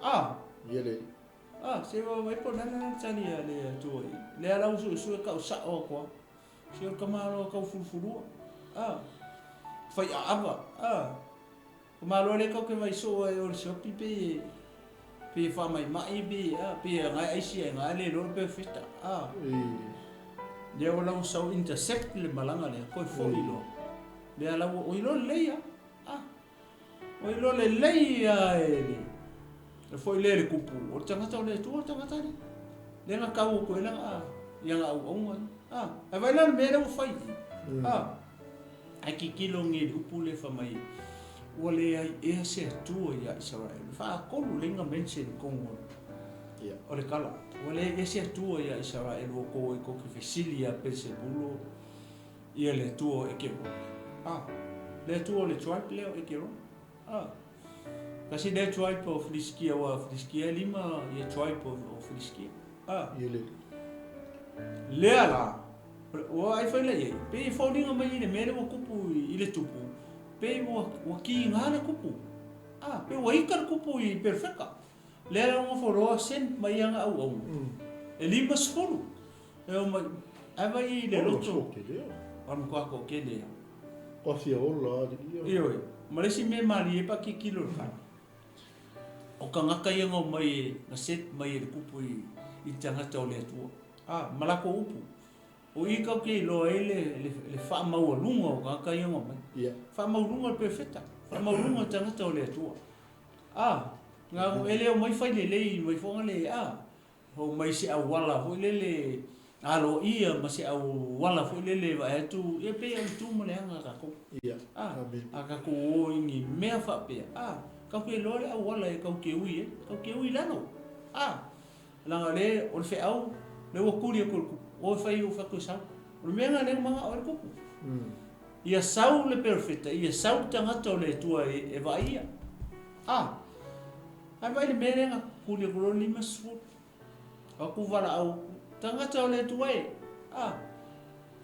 A Ia le A se vaavaai po o le a le tali a le Atua i lea la ua suesue tau sao atu lava. Se o le tamaloa tau fulufulua. A fai aava. A O malo lea tou te vai soo ai o le sioki pei e pei e faamaimai pei a pei e agai aisi ai ga le iloa pe feta a lea ua lau sau intersect le malaga lea toe foi loa lea la ua oi loa lelei a a oi loa lelei a e le e foi lea le kupu o le tagata o le Atua le tagata lea lea na tau atu ai lana ia na auauna a ae vaai la le mea lea ua fai i a Ae tilotilo nei i le upu lea fai mai, Ua leai ea se Atua ia Isaraelu. E faatolu lea na mention i totonu o le tala. Ua leai ea se Atua ia Isaraelu ua outou ai tou te fesili ia Pelesebulo ia le Atua o Ekerona. A, le Atua o le tribe lea o Ekerona. A, tasi lea tribe o Filisitia, aua o Filisitia e lima ia tribe o Filisitia. A, lea la, Ua ai foi la i ai, pei e foliga mai i le mea lea ua tupu i le tupu, pei ua, ua kiga le tupu. A, pei ua ita le tupu i Perefeka. Lea la ua nofo loa send mai ana auauna. E 50. E omai, ae vai i le loto. O le matua toatele lava. Kua fia ola alii ia. Ioe, ma le isi mea e malie ai pe a tilotilo i le fale. O tagata ia na omai, na send mai e le tupu i tagata o le Atua. A, ma latou upu. O i kau ke iloa ai le, le, le faamaualuga o tagata ia na omai. Yeah. Faamaualuga le perefeta, faamaualuga le tagata o le Atua. A, na e le omai fai lelei mai foga le, a, omai se auala foi lele aloaia ma se auala foi lele vaai atu, ia pei o le tu ma le aga a tatou. Yeah. A, a tatou o i ni mea faapea, a, Kau ke iloa le auala e kau ke ui ai, kau ke ui i lalo. A, leaga o le, o le feau, lea ua kuli atu e le kupu, o e fai ou fatu e sau. O le mea lena lea ua manao ai le kupu. Ia sau le perofeta, ia sau le tagata o le Atua e vaaia. A, ae vaai i le mea lea na kuli atu loa le 50. O atu valaau atu, tagata o le Atua e, a,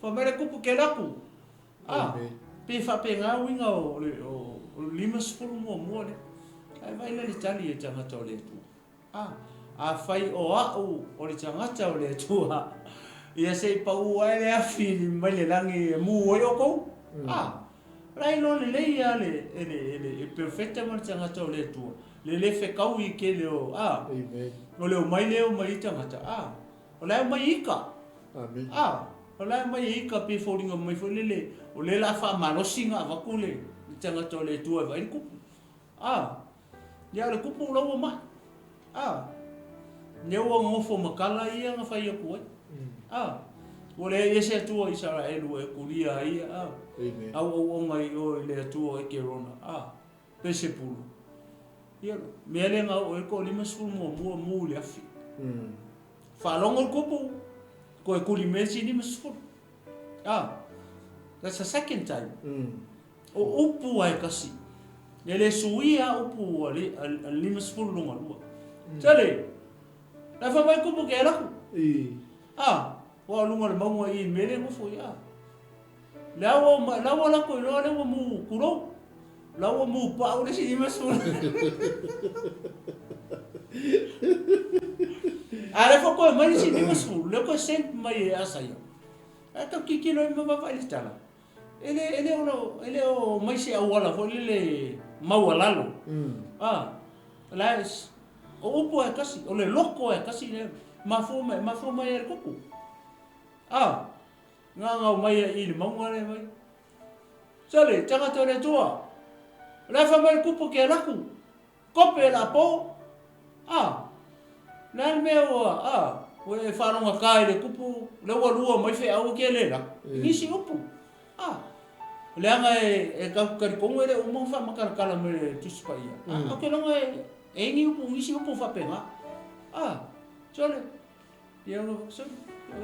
fai mai le kupu ke alu atu. A, pe faapena uiga o le 50 muamua lea. Ae vaai la i le tali a le tagata o le Atua. A, afai o a'u o le tagata o le Atua, ia se i pau ae le afi mai le lagi e mu ai outou. A, o la e iloa lelei lava le, e le, e le, e perofeta ma le tagata o le Atua, le le fetaui i tele o, a, o le omai lea e omai ai tagata, a, o la e omai e ika. A, o la e omai e ika pe foliga mai foi lele, o lea o le a faamalosi ona avatu le, le tagata o le Atua e vaai le kupu. A, Ia o le kupu la ua mai. A, lea ua nofo ma tala ia na fai atu ai. A, ua leai ia se Atua o Isaraelu e kulia ai ia, a, auauauna i o i le Atua o Ekerona, a, Pesepulu. Ia, mea lea na oo ai le toa-50 muamua mu i le afi. Faalogo le kupu, toe kuli mai le isi 50. A, that's the second time. O upu a e tasi. E le suia a upu a le 50 lona lua. Tele! La e fai mai kupu ke alaku. A, ua o luga o le mauga i i le mea lea e nofo ai, a. La ua ma, la ua lako iloa lea ua mu kulou. La ua mu pau le isi 50. A lea foi koe mai le isi 50, lea koe send mai e Asaia. Ae tau tilotilo ai ma vaavaai le tala. E le, e le o, e le o mai se auala foi lele maualalo. A, la e, o upu lava e tasi, o le loto lava e tasi lea, mafua mai, mafua mai lava i le kupu. A, gagau mai ai i le mauga lea mai. Sole, tagata o le Atua, o le a fai mai le kupu ke alu atu. Kope la po, a, le a le mea ua, a, ua e faalogata i le kupu, lea ua lua mai feau e ke le la, i nisi upu, a, leaga e, e tatou te talitonu e le o uma ona faamatalatala mai le Tusi Paia, a, ou te iloa e, e i ai ni upu, nisi upu faapena, a, sole, ia, sole,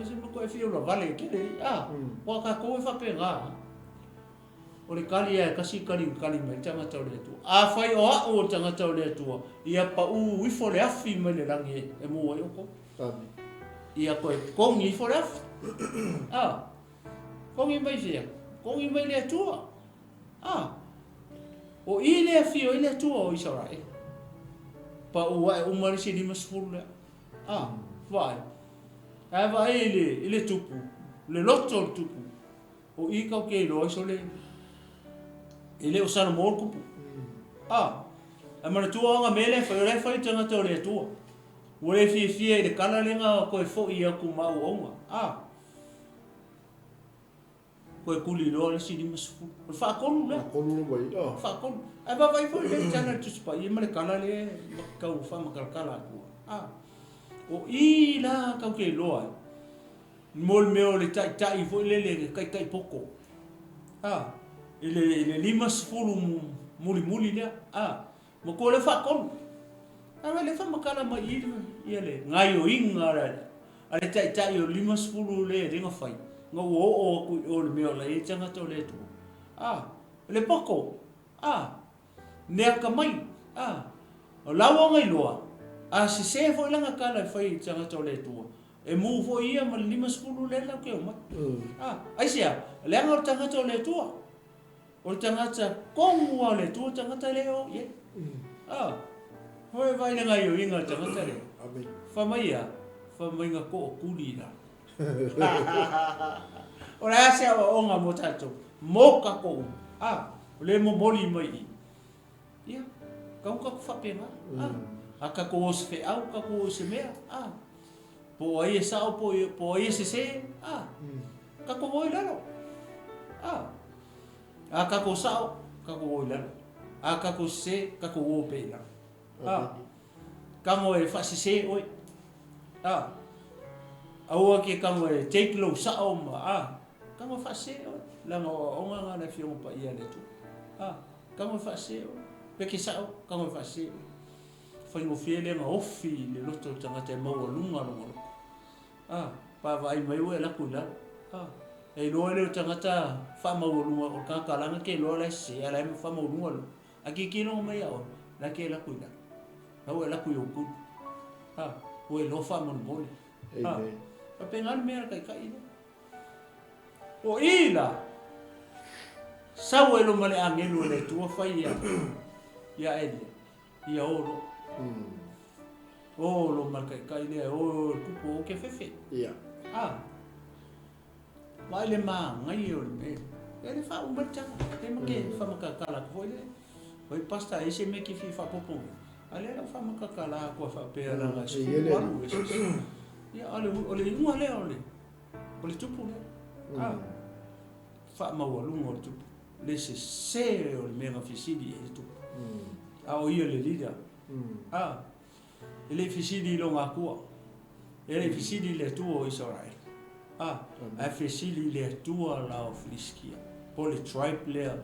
se mea e fia ulavale tele, a, aua tatou e faapena. O le kali lava e tasi kali na kali mai le tagata o le Atua. Afai o a'u o le tagata o le Atua, ia pa'ū ifo le afi mai le lagi e mū ai outou. Amen. Ia toe kogi ifo le afi. A, kogi mai fea? Kogi mai le Atua. A, o i le afio ai le Atua o Isaraelu. Pa'ū a'e uma le isi 50 lea. A, vaai. Ae vaai i le, i le tupu, le loto o le tupu. O i kau ke iloa ai sole e le o Salomō le kupu. A, ae manatua oga mea lea e fai, o la e fai le tagata o le Atua. Ua le fiafia i le kala lea na toe foi atu ma auauna. A, toe kuli loa le isi 50. O le faatolu lea. Faatolu lava ia. O le faatolu. Ae vaavaai foi le tala i le Tusi Paia ma le kala lea e tau faamatalatala atu. A, o i la kau ke iloa ai. Mo le mea o le taitai foi lele, le taitai poto, a, i le, i le 50 mulimuli lea, a, matua lea faatolu. A le faamatala mai i ia le gaioiga a le, a le taitai o le 50 lea lea na fai, na ua oo atu i o i le mea o la e i ai tagata o le Atua. A, le poto, a, le atamai, a, o la ua ona iloa, a sese foi lana tala e fai i le tagata o le Atua, E mū foi ia ma le 50 lea latou te omai. A, aisea? Leaga o le tagata o le Atua. O le tagata tonu lava o le Atua le tagata lea e o i ai. A, hoi vaai le gaioiga a le tagata lea. Fai mai ia, fai mai na tootuli la. O le a se aoaoga mo tatou? Mo tatou uma. A, o lea e momoli mai i i. Ia, kau tatou faapena. A, a tatou o i se feau, tatou o i se mea. A, Po o ai e sao, po o ai e sese, a, tatou o i lalo. A, a tatou sao, tatou o i lalo. A tatou sese, tatou o pea i lalo. A, tago e faasese oe. A, aua ke tago e take lou sao ma, a, tago e faasese oe. Leaga o aoaoga na a le Afioga Paia a le Atua. A, tago e faasese oe. Peke sa'o, tago e faasese oe. Faigofie lea na ofi i le loto o le tagata e maualuga lona loto. A, pa vaai mai ua e alu atu i lalo. A, e iloa ai lea o le tagata faamaualuga, o le tagata lana ke iloa la e sese, a o la e faamaualuga le loto. Ae tilotilo mai ia oe, la e te alu atu i lalo. La ua e alu atu i ou tuli. A, ua e iloa faamolemole. A, faapena le mea a le taitai lea. O i la, sau ai loa ma le agelu o le Atua fai ia ia Elia, ia o loa. O loa ma le taitai lea, o o le tupu o ke fefe. Ia. A, vaai le manaia o le mea. E le faauma le tala, e ma ke faamatatala atu foi lea. Oi pastor, e se mea ke fia faaopoopo mai. A lea la ua faamatatala atu a faapea leaga e 18 e sisi. Ia, o le iuga lea o le O le tupu lea. A, faamaualuga o le tupu. Le sese o le mea na fesili i ai le tupu. A o ia le leader. A, e le i fesili i lona Atua. E le i fesili i le Atua o Isaraelu. A, ae fesili i le Atua la o Filisitia, po o le tribe lea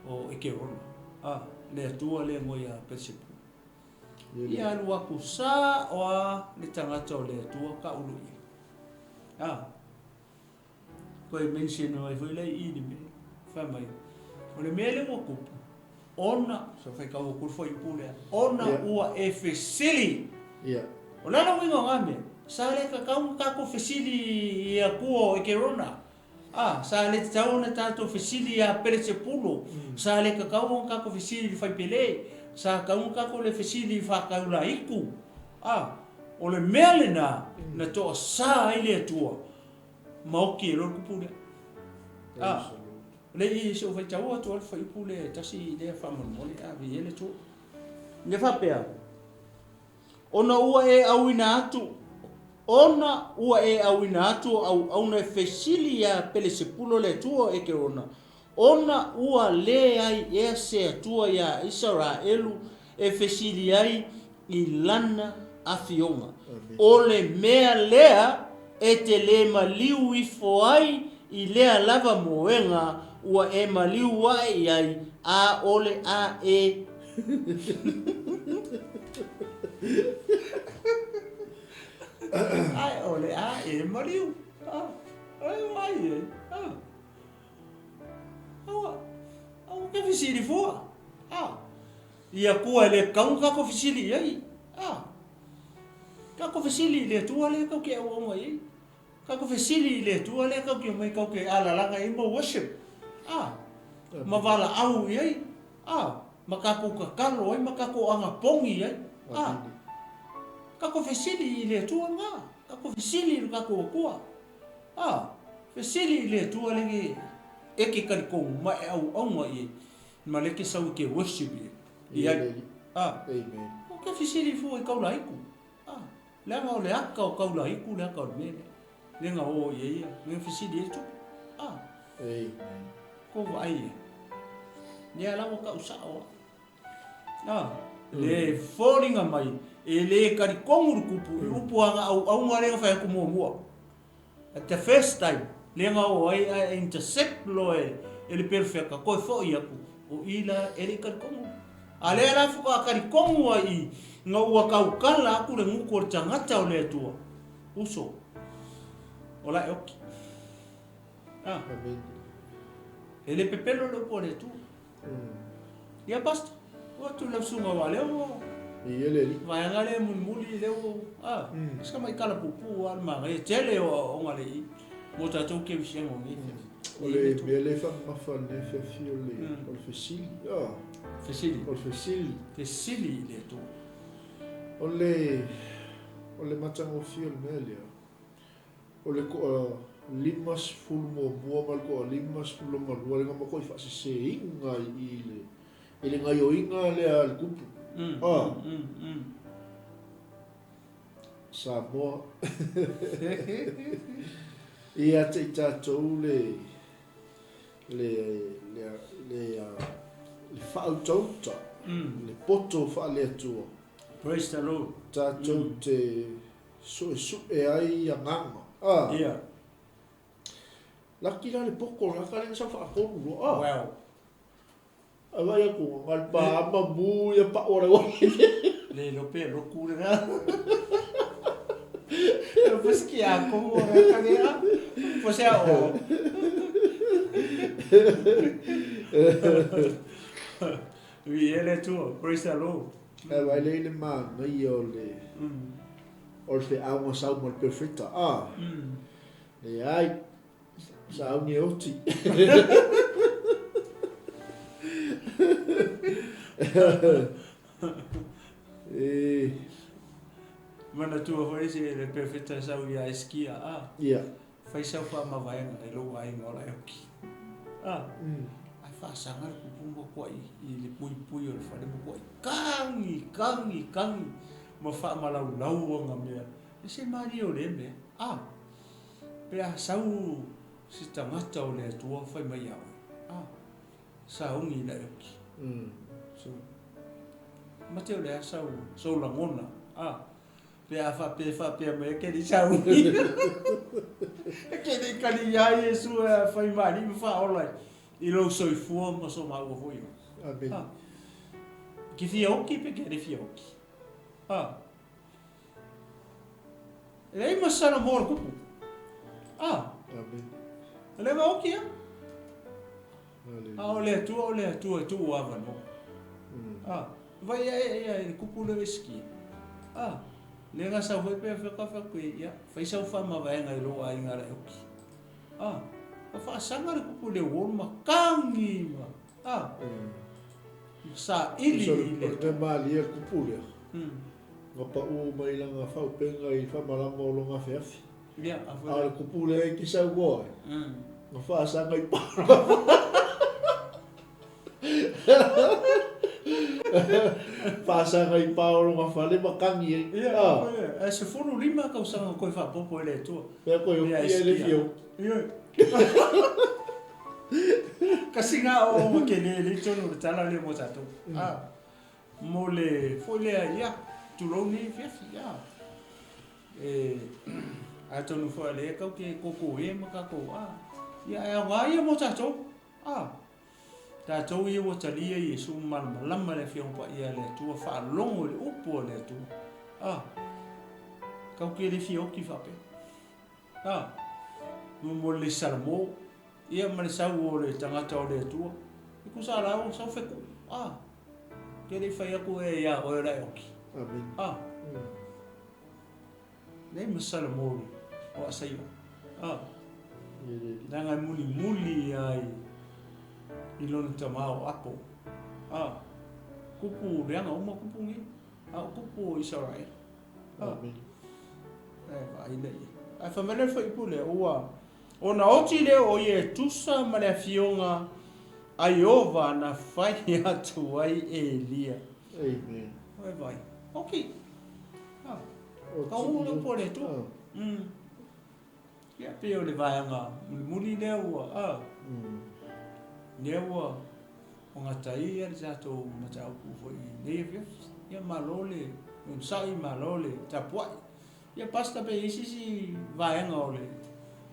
o Ekerona. A, le Atua lea mo ia Pelesepulu. Ia alu atu sao a le tagata o le Atua taulu i ai. A, toe mention mai foi lea i i le mea, fai mai, o le mea lea ua tupu, ona, so faitau atu le fuaiupu lea, ona ua e fesili. O le a le uiga o na mea? Sa le tatau ona tatou fesili i Atua o Ekerona. A, sa le tatau ona tatou fesili ia Pelesepulu, sa le tatau ona tatou fesili i le faipele, sa tatau ona tatou le fesili i faataulaitu. A, o le mea lena na toasa ai le Atua ma oki ai loa le kupu lea. A, le i se i ou faitau atu lava le fuaiupu lea e tasi lea faamolemole, a, viia le Atua. Ia faapea. Ona ua e auina atu, ona ua e auina atu o auauna e fesili iā Pelesepulo le Atua o Ekerona, ona ua leai ea se Atua iā Isaraelu e fesili ai i lana afioga. O le mea lea e te lē maliu ifo ai i lea lava moega ua e maliu aʻe i ai, a o le a e Ae o le a e maliu. Ai ai ai. Aua, aua ke fesili fua. I Atua e le tatau ona tatou fesili i ai. Tatou fesili i le Atua lea tatou te auauna i ai. Tatou fesili i le Atua lea tatou te omai tatou te alalaga i ai ma worship. Ma valaau i ai. Ma tatou tatalo ai ma tatou anapogi i ai. Tatou fesili i le Atua lena. Tatou fesili i lo tatou Atua. Fesili i le Atua lea e te talitonu ma e auauna i ai. Ma lea e te sau e te worship i ai. Amen. Ou te fesili fua i Kaulaiku. Leaga o le aka o Kaulaiku le aka o le mea lea. Lea na o i ai ia. Lea na fesili ai le tupu. Amen. Kou vaai ia. Lea la ua tau sao a. Le foliga mai e le talitonu le tupu i upu a na auauna lea na fai atu muamua. At the first time, lea na oo ai ae intercept loa e le perofeta, toe foi atu, o i la e le i talitonu. A lea la faatoa talitonu ai i na ua tautala atu le gutu o le tagata o le Atua, uso, o la e oki. Ah. Amen. E le pepelo le upu a le Atua. Ia Pastor, o atu lau susuga aua lea ua Ia le alii. Vaega lea mulimuli lea ua a si tamai tala puupuu lava le manaia tele o aoaoga le i mo tatou kerisiano i lenei afiafi. O le mea lea e faamamafa i lenei afiafi o le o le fesili. Fesili. O le fesili. Fesili i le Atua. O le o le matagofie o le mea lea, O le toa 51 ma le toa 52 le na matuai faaseseina i le i le gaioiga lea a le tupu. A. Samoa. Ia te i tatou le le le le le faautauta, le poto faale-Atua. Praise the Lord. Tatou te Suesue ai agaga. A. Ia. Laki la le poto la ka le sa faatonu loa. A. Well. Ae vaai atu, na o le pa ma mu ia pao o le uali. Le iloa pe loku lena. E po se ki a komo o ka le a. Po se a o. Vi e le Atua, praise the Lord. Ae vaai lea i le manaia o le o le feau na sau ma le perofeta, a. Leai. Sauni e oti. E. Manatua foi se le perofeta sau ia Eskia, a. Ia. Fai sau faamavaega i lou aiga o la e oki. A. Ae faasaga le kupu ma kuai i le puipui o le fale ma kuai kagi, kagi, kagi ma faamalaulau aga mea. E se malie o lea mea. A. Pe a sau se tagata o le Atua fai mai ia oe, a, saogi ina e oki. So, mate o le a sau, sou lagona, a, pe a faapea faapea mai e ke le i saogi. E ke le i kali iā Iesu e fai ma alii ma faaola i lou soifua ma so maua foi oe. Amen. A, ke fia oki pe ke le fia oki. A. E leai ma se mo le kupu. Ah. Amen. E le ma oki a. A o le Atua, o le Atua e tuu avanoa. Ah. Vai ia ia i le kupu le whisky. Ah. Le nga sau foi pe wheka wheka ia. Fai sau wha mavaenga i lou aiga la e oki. Ah. Ka whaasaga le kupu le uolu ma kangi ma. Ah. Saili i le. O le mea malie le kupu lea. Na paʻu mai lana faaupega i faamalama o lona afeafe. A o le kupu lea e te saunoa ai, na faasaga i palo. Faasaga i pa o lona fale ma kagi ai. Ia, ae 15 tausaga koe faapopo e le Atua. Pea koe oki e le fia oki. Ioe. Kasi nga o ma ke le le tonu le tala le mo tatou. Ah. Mo le foi lea, ia, tulou nei afiafi, ia. E, atonu foi le kau ke koko e ma kakou, a. Ia, e aoga ia mo tatou, a. Tatou ia ua talia Iesu malamalama le Afioga Paia a le Atua, faalogo i le upu a le Atua, a. Kau ke le fia oki faapea. A, mo le Salamo, ia ma le sau o le tagata o le Atua, e kusa la ua sau feku, a, ke le i fai atu e ia oe o la e oki. Amen. A, leai ma Salamo le o Asaia. A, leaga e mulimuli ia i lona tama o Apo. A, kupu leaga uma kupu nei, a o kupu o Isaraela. Amen. E vaai lea i ai. Ae fai mai le fuaiupu lea, ua ona oti lea o ia e tusa ma le afioga a Ieova na fai atu ai e Elia. Amen. Oi vai. Oki. Ah. Ka u le po le tu. Ia pei o le vaega mulimuli lea ua, a. Lea ua ogatai ia le tatou mataupu foi i lenei afiafi. Ia malo le onosai, malo le tapuai. Ia Pastor pe i ai se isi vaega o le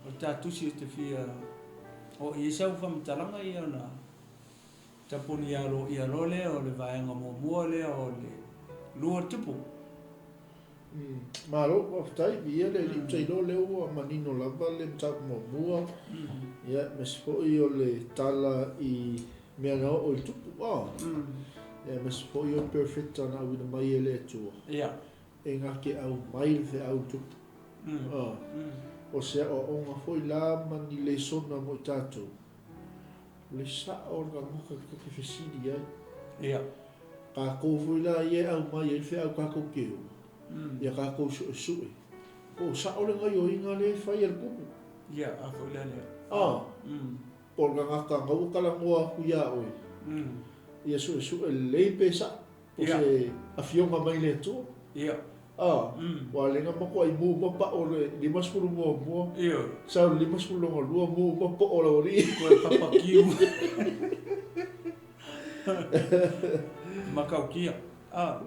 o le ta tusi e te fia oo i ai sau faamatalaga ia ona tapuni aloaia loa lea o le vaega muamua lea o le lua tupu. Malo, faafetai, viia le Alii, ou te iloa o lea ua manino lava le mataupu muamua, ia, aemaise foi o le tala i mea na oo i le tupu, ia, aemaise foi o le perofeta na auina mai e le Atua, e na te aumai le feau i le tupu. O se aoaoga foi la ma ni lesona mo i tatou, O le sao o le tagata ta te fesili ai. Ia. Kākou foi la ia e aumai ai le feau kākou te o, ia kākou suesue. Po o sao le gaioiga lea e fai e le kumu. Ia, a foi la lea. A. Po o le tagata na ua talanoa atu iā oe. Ia suesue lelei pe sao. Po se afioga mai le Atua. Ia. A, ua le na matuai mu uma pao le 51. Ioe. Sau le 52 mu uma poo o le aualii. Koe papakiu. Matautia. A.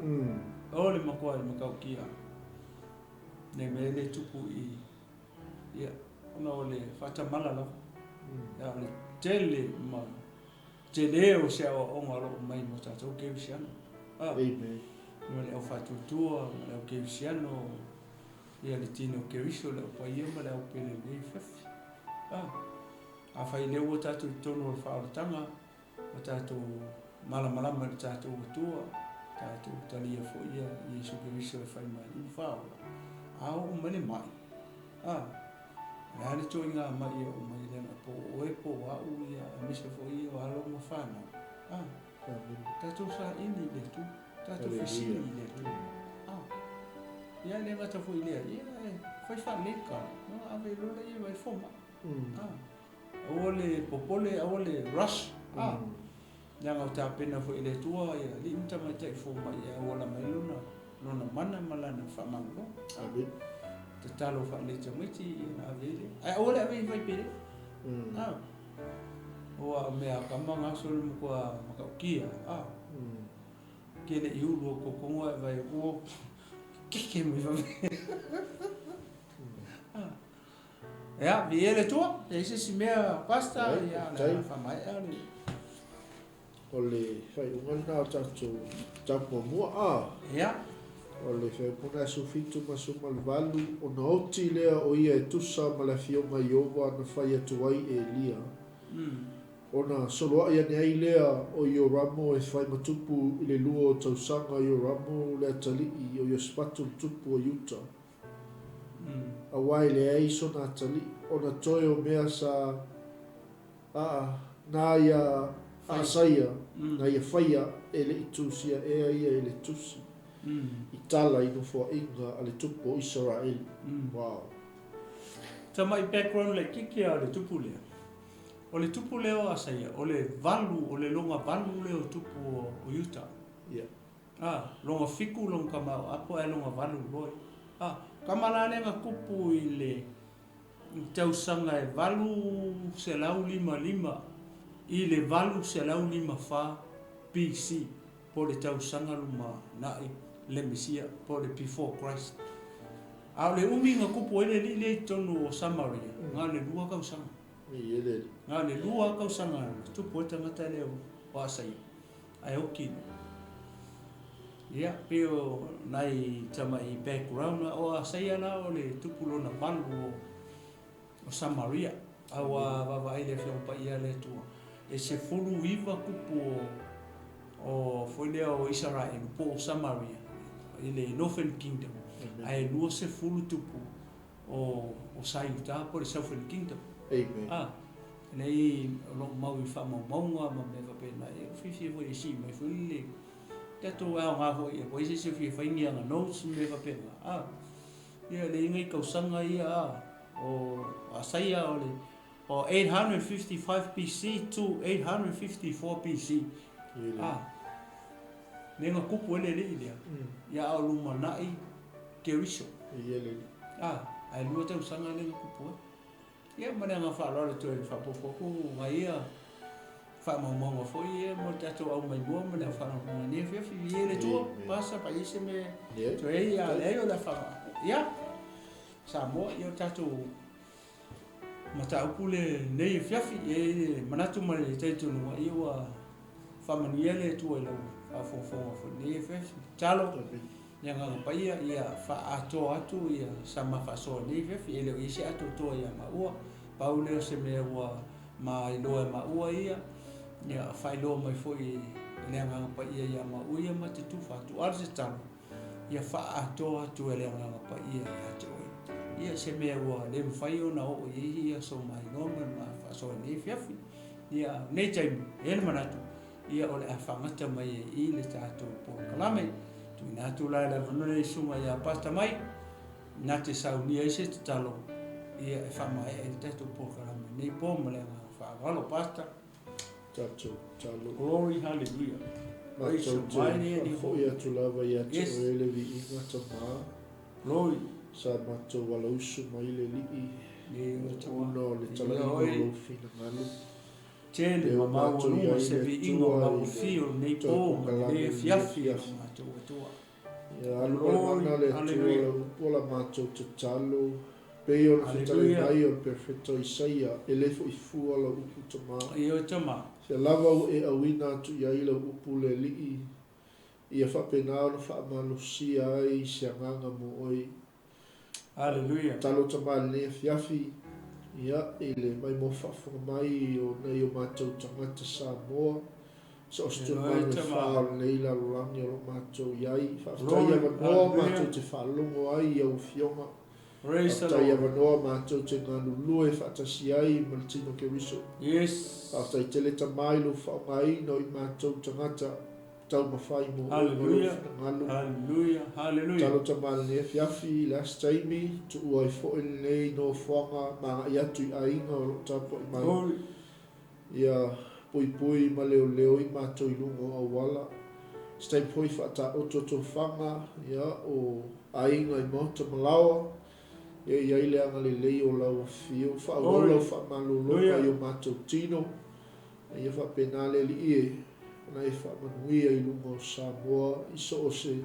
O le matua i matautia. Le mea le tupu i, ia, ona o le faatamala lava. Ia, o le tele ma. tele o se aoaoga o lo o mai mo tatou kerisiano. Amen. Ma le au faatuatua ma le au kerisiano, ia le tino o Keriso, le au paia ma le au pele i lenei afiafi. Afai lea ua tatou i totonu o le faaolataga, ua tatou malamalama i le tatou Atua, tatou talia foi ia Iesu Keriso e fai ma Alii ma Faaola, a oo mai le mai, a, o le a le toaiga mai e oo mai leaga po o oe po o au ia aemaise foi ia o alo ma fanau, a, tatou saili i le Atua, tatou fesili i le Atua, a, ia e le gata foi i lea, ia e fai faalelei le tala, ona ave loa lea i le fomai, a. Aua le popole, aua le rush, a. Leaga ua tapena foi e le Atua ia alii ma tamaitai fomai e auala mai lona, lona mana ma lana faamalolo. Amen. Tatalo faalelei tamaiti ia ona ave ai lea. Ae aua le ave i faipele. A. Aua o mea a tama na so le matua matautia, a. Ke le i ulu o kokongo e vai ua keke mai vave. A. Ia, viia le Atua, e i ai se isi mea, Pastor, ia, o le a faamaea le. O le faaiuga lena o tatou mataupu muamua, a. Ia. O le faaiuga lena e 17 ma 18, ona oti lea o ia e tusa ma le afioga a Ieova na fai atu ai e Elia. Ona soloai ane ai lea o Ioramo e fai ma tupu i le lua o tausaga Ioramo le atalii o Iosefatu le tupu o Iuta. Aua e leai sona atalii, ona toe o mea sa aa na ia Asaia na ia faia e le i tusia ea ia i le tusi i tala i nofoaiga a le tupu o Isaraeli. Wow. Tamai background laitiiti a o le tupu lea. O le tupu lea o Asaia, o le valu, o le lona valu lea o tupu o Iuta. Yeah. A, lona fitu lona tamaoapo ae lona valu loa ia. A, tama la lea na tupu i le tausaga e 855 i le 854 BC, po o le tausaga lumanai le Mesia, po o le Before Christ. A o le umi na tupu ai le alii lea i totonu o Samaria, na o le lua tausaga. Na o le lua tausaga na tupu ai le tagata lea o Asaia. Ae oki loa. Ia, pei o nai tamai background na. O Asaia la o le tupu lona valu o, o Samaria. A ua vaavaai le Afioga Paia a le Atua, e 19 tupu o, o foi lea o Isaraelu po o Samaria i le Northern Kingdom, ae 20 tupu o o sa Iuta po o le Southern Kingdom. Amen. A, nei o lo o mau i faamaumauga ma mea faapena, ia ua fiafia foi e sii mai foi le tatou aoga foi ia po o ai se isi o fia fai ni ana notes ma mea faapena. A, ia le i ai nai tausaga ia a, o Asaia o le o 855 BC to 854 BC. A, lea na tupu ai le alii lea, ia a o lumanai Keriso. A, ae lua tausaga lea na tupu ai. Ia ma le agaga faaaloalo toe faaopoopo atu nai ia faamaumauga foi ia mo le tatou au mai mua ma le au faalogologo i lenei afiafi. Viia le Atua, Pastor, pa i ai se mea toe ai, a leai o le a faa... Ia, Samoa, ia o le tatou mataupu lenei afiafi. E i ai le manatu ma le talitonuga, ia ua faamanuia le Atua i lau faafogafoga foi i lenei afiafi. Tatalo le Agaga Paia ia faaatoa atu ia sa ma faasoa i lenei afiafi. E le o i ai se atoatoa ia maua, pau lea o se mea ua mailoa e maua ia, ia faailoa mai foi e le Agaga Paia ia maua ia ma te tufa atu. A o le tatalo, ia faaatoa atu e le Agaga Paia ia te oe ia se mea ua le mafai ona oo i ai ia so mailoa ma le ma faasoa i lenei afiafi. Ia, lenei taimi, e i ai le manatu, ia o le a faagata mai ai i le tatou polokalame. Tuuina atu la le avanoa lenei i Susuga ia Pastor Mike, na te saunia ai se tatalo ia e faamaea ai le tatou polokalame i lenei po ma le agaga faaaloalo. Pastor. Tatou tatalo. Glory hallelujah. Praise Matou the te mighty and faafoi atu lava ia te Yes. oe le viiga Tama. Glory. Sa matou alausu mai le Alii ona o le talaiga o lou finagalo. Tele ma maualuga se viiga o lau afio i lenei po ma lenei afiafi o lo matou Atua. Ia alu mai mana le Atua lau upu o la matou tatalo, pei ona fetalai mai o le Perofeta o Isaia, e le foi fua lau upu tama. Ioe tama. Fea lava ua e auina atu i ai lau upu le Alii, ia faapena ona faamalosia ai se agaga mo oe. Hallelujah. Tatalo Tama i lenei afiafi, ia, i le maimoa faafofoga mai o nai o matou tagata Samoa, so o se itumalo e fa o lenei lalolagi o lo o matou i ai. Faafetai i avanoa matou te faalogo ai i au Afioga. Faafetai i avanoa matou te galulue faatasi ai ma le Tino Keriso. Faafetai tele Tama i lou faaaogaina o i matou tagata taumafai mo oe ma lou finagalo. Tatalo Tama i lenei afiafi i le a se taimi, tuua ai foi lenei nofoaga ma agai atu i aiga o lo o tapuai mai. Ia puipui ma leoleo i matou i luga o auala. Se taimi foi faataoto tofaga ia o aiga i maota ma laoa, ia i ai le agalelei o lau afio. Faaauau lau faamalologa i o matou tino, a ia faapena le Alii e, ona e faamanuia i luga o Samoa i so o se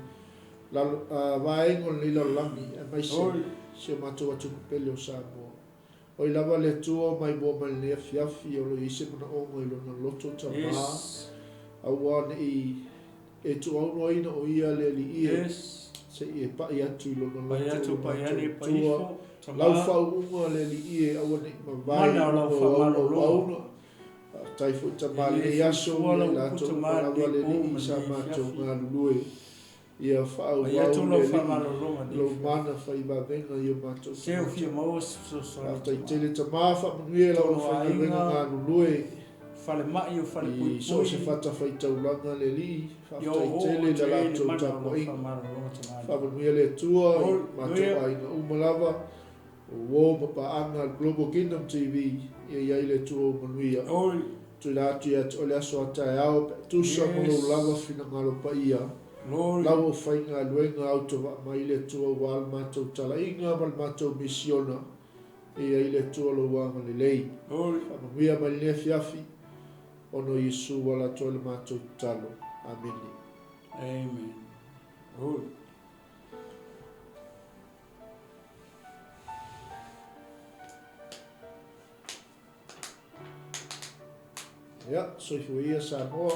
lalo, a, vaega o lenei lalolagi, aemaise si o matou atunuu pele o Samoa. Oi lava le Atua o maimoa mai lenei afiafi o lo o i ai se manaoga i lona loto tama, aua ne i e tuuaunoaina o ia le Alii e, se i e pai atu i lona loto lo matou Atua. Lau faauuga le Alii e, aua ne i mavae i luga o au auauna. Faafetai foi tama i lenei aso, ia i latou uma lava le Alii sa matou galulue. Ia faaauau le Alii lou mana fai vavega i o matou tagata. Faafetai tele tama, faamanuia i lau aufaigaluega galulue i so o se fatafaitaulaga le Alii. Faafetai tele i la latou tapuaiga. Faamanuia le Atua i matou aiga uma lava, o uo ma paaga a le Global Kingdom TV, ia i ai le Atua ou manuia. Tuuina atu ia te oe le aso a taeao pe a tusa ma lou lava finagalo paia. Lau aufaigaluega autovaa mai le Atua aua le matou talaiga ma le matou misiona, e i ai le Atua lou agalelei. Faamanuia mai lenei afiafi, ona o Iesu ua ala atu ai le matou tatalo. Amene. Amen. Glory. Ia, soifua ia Samoa.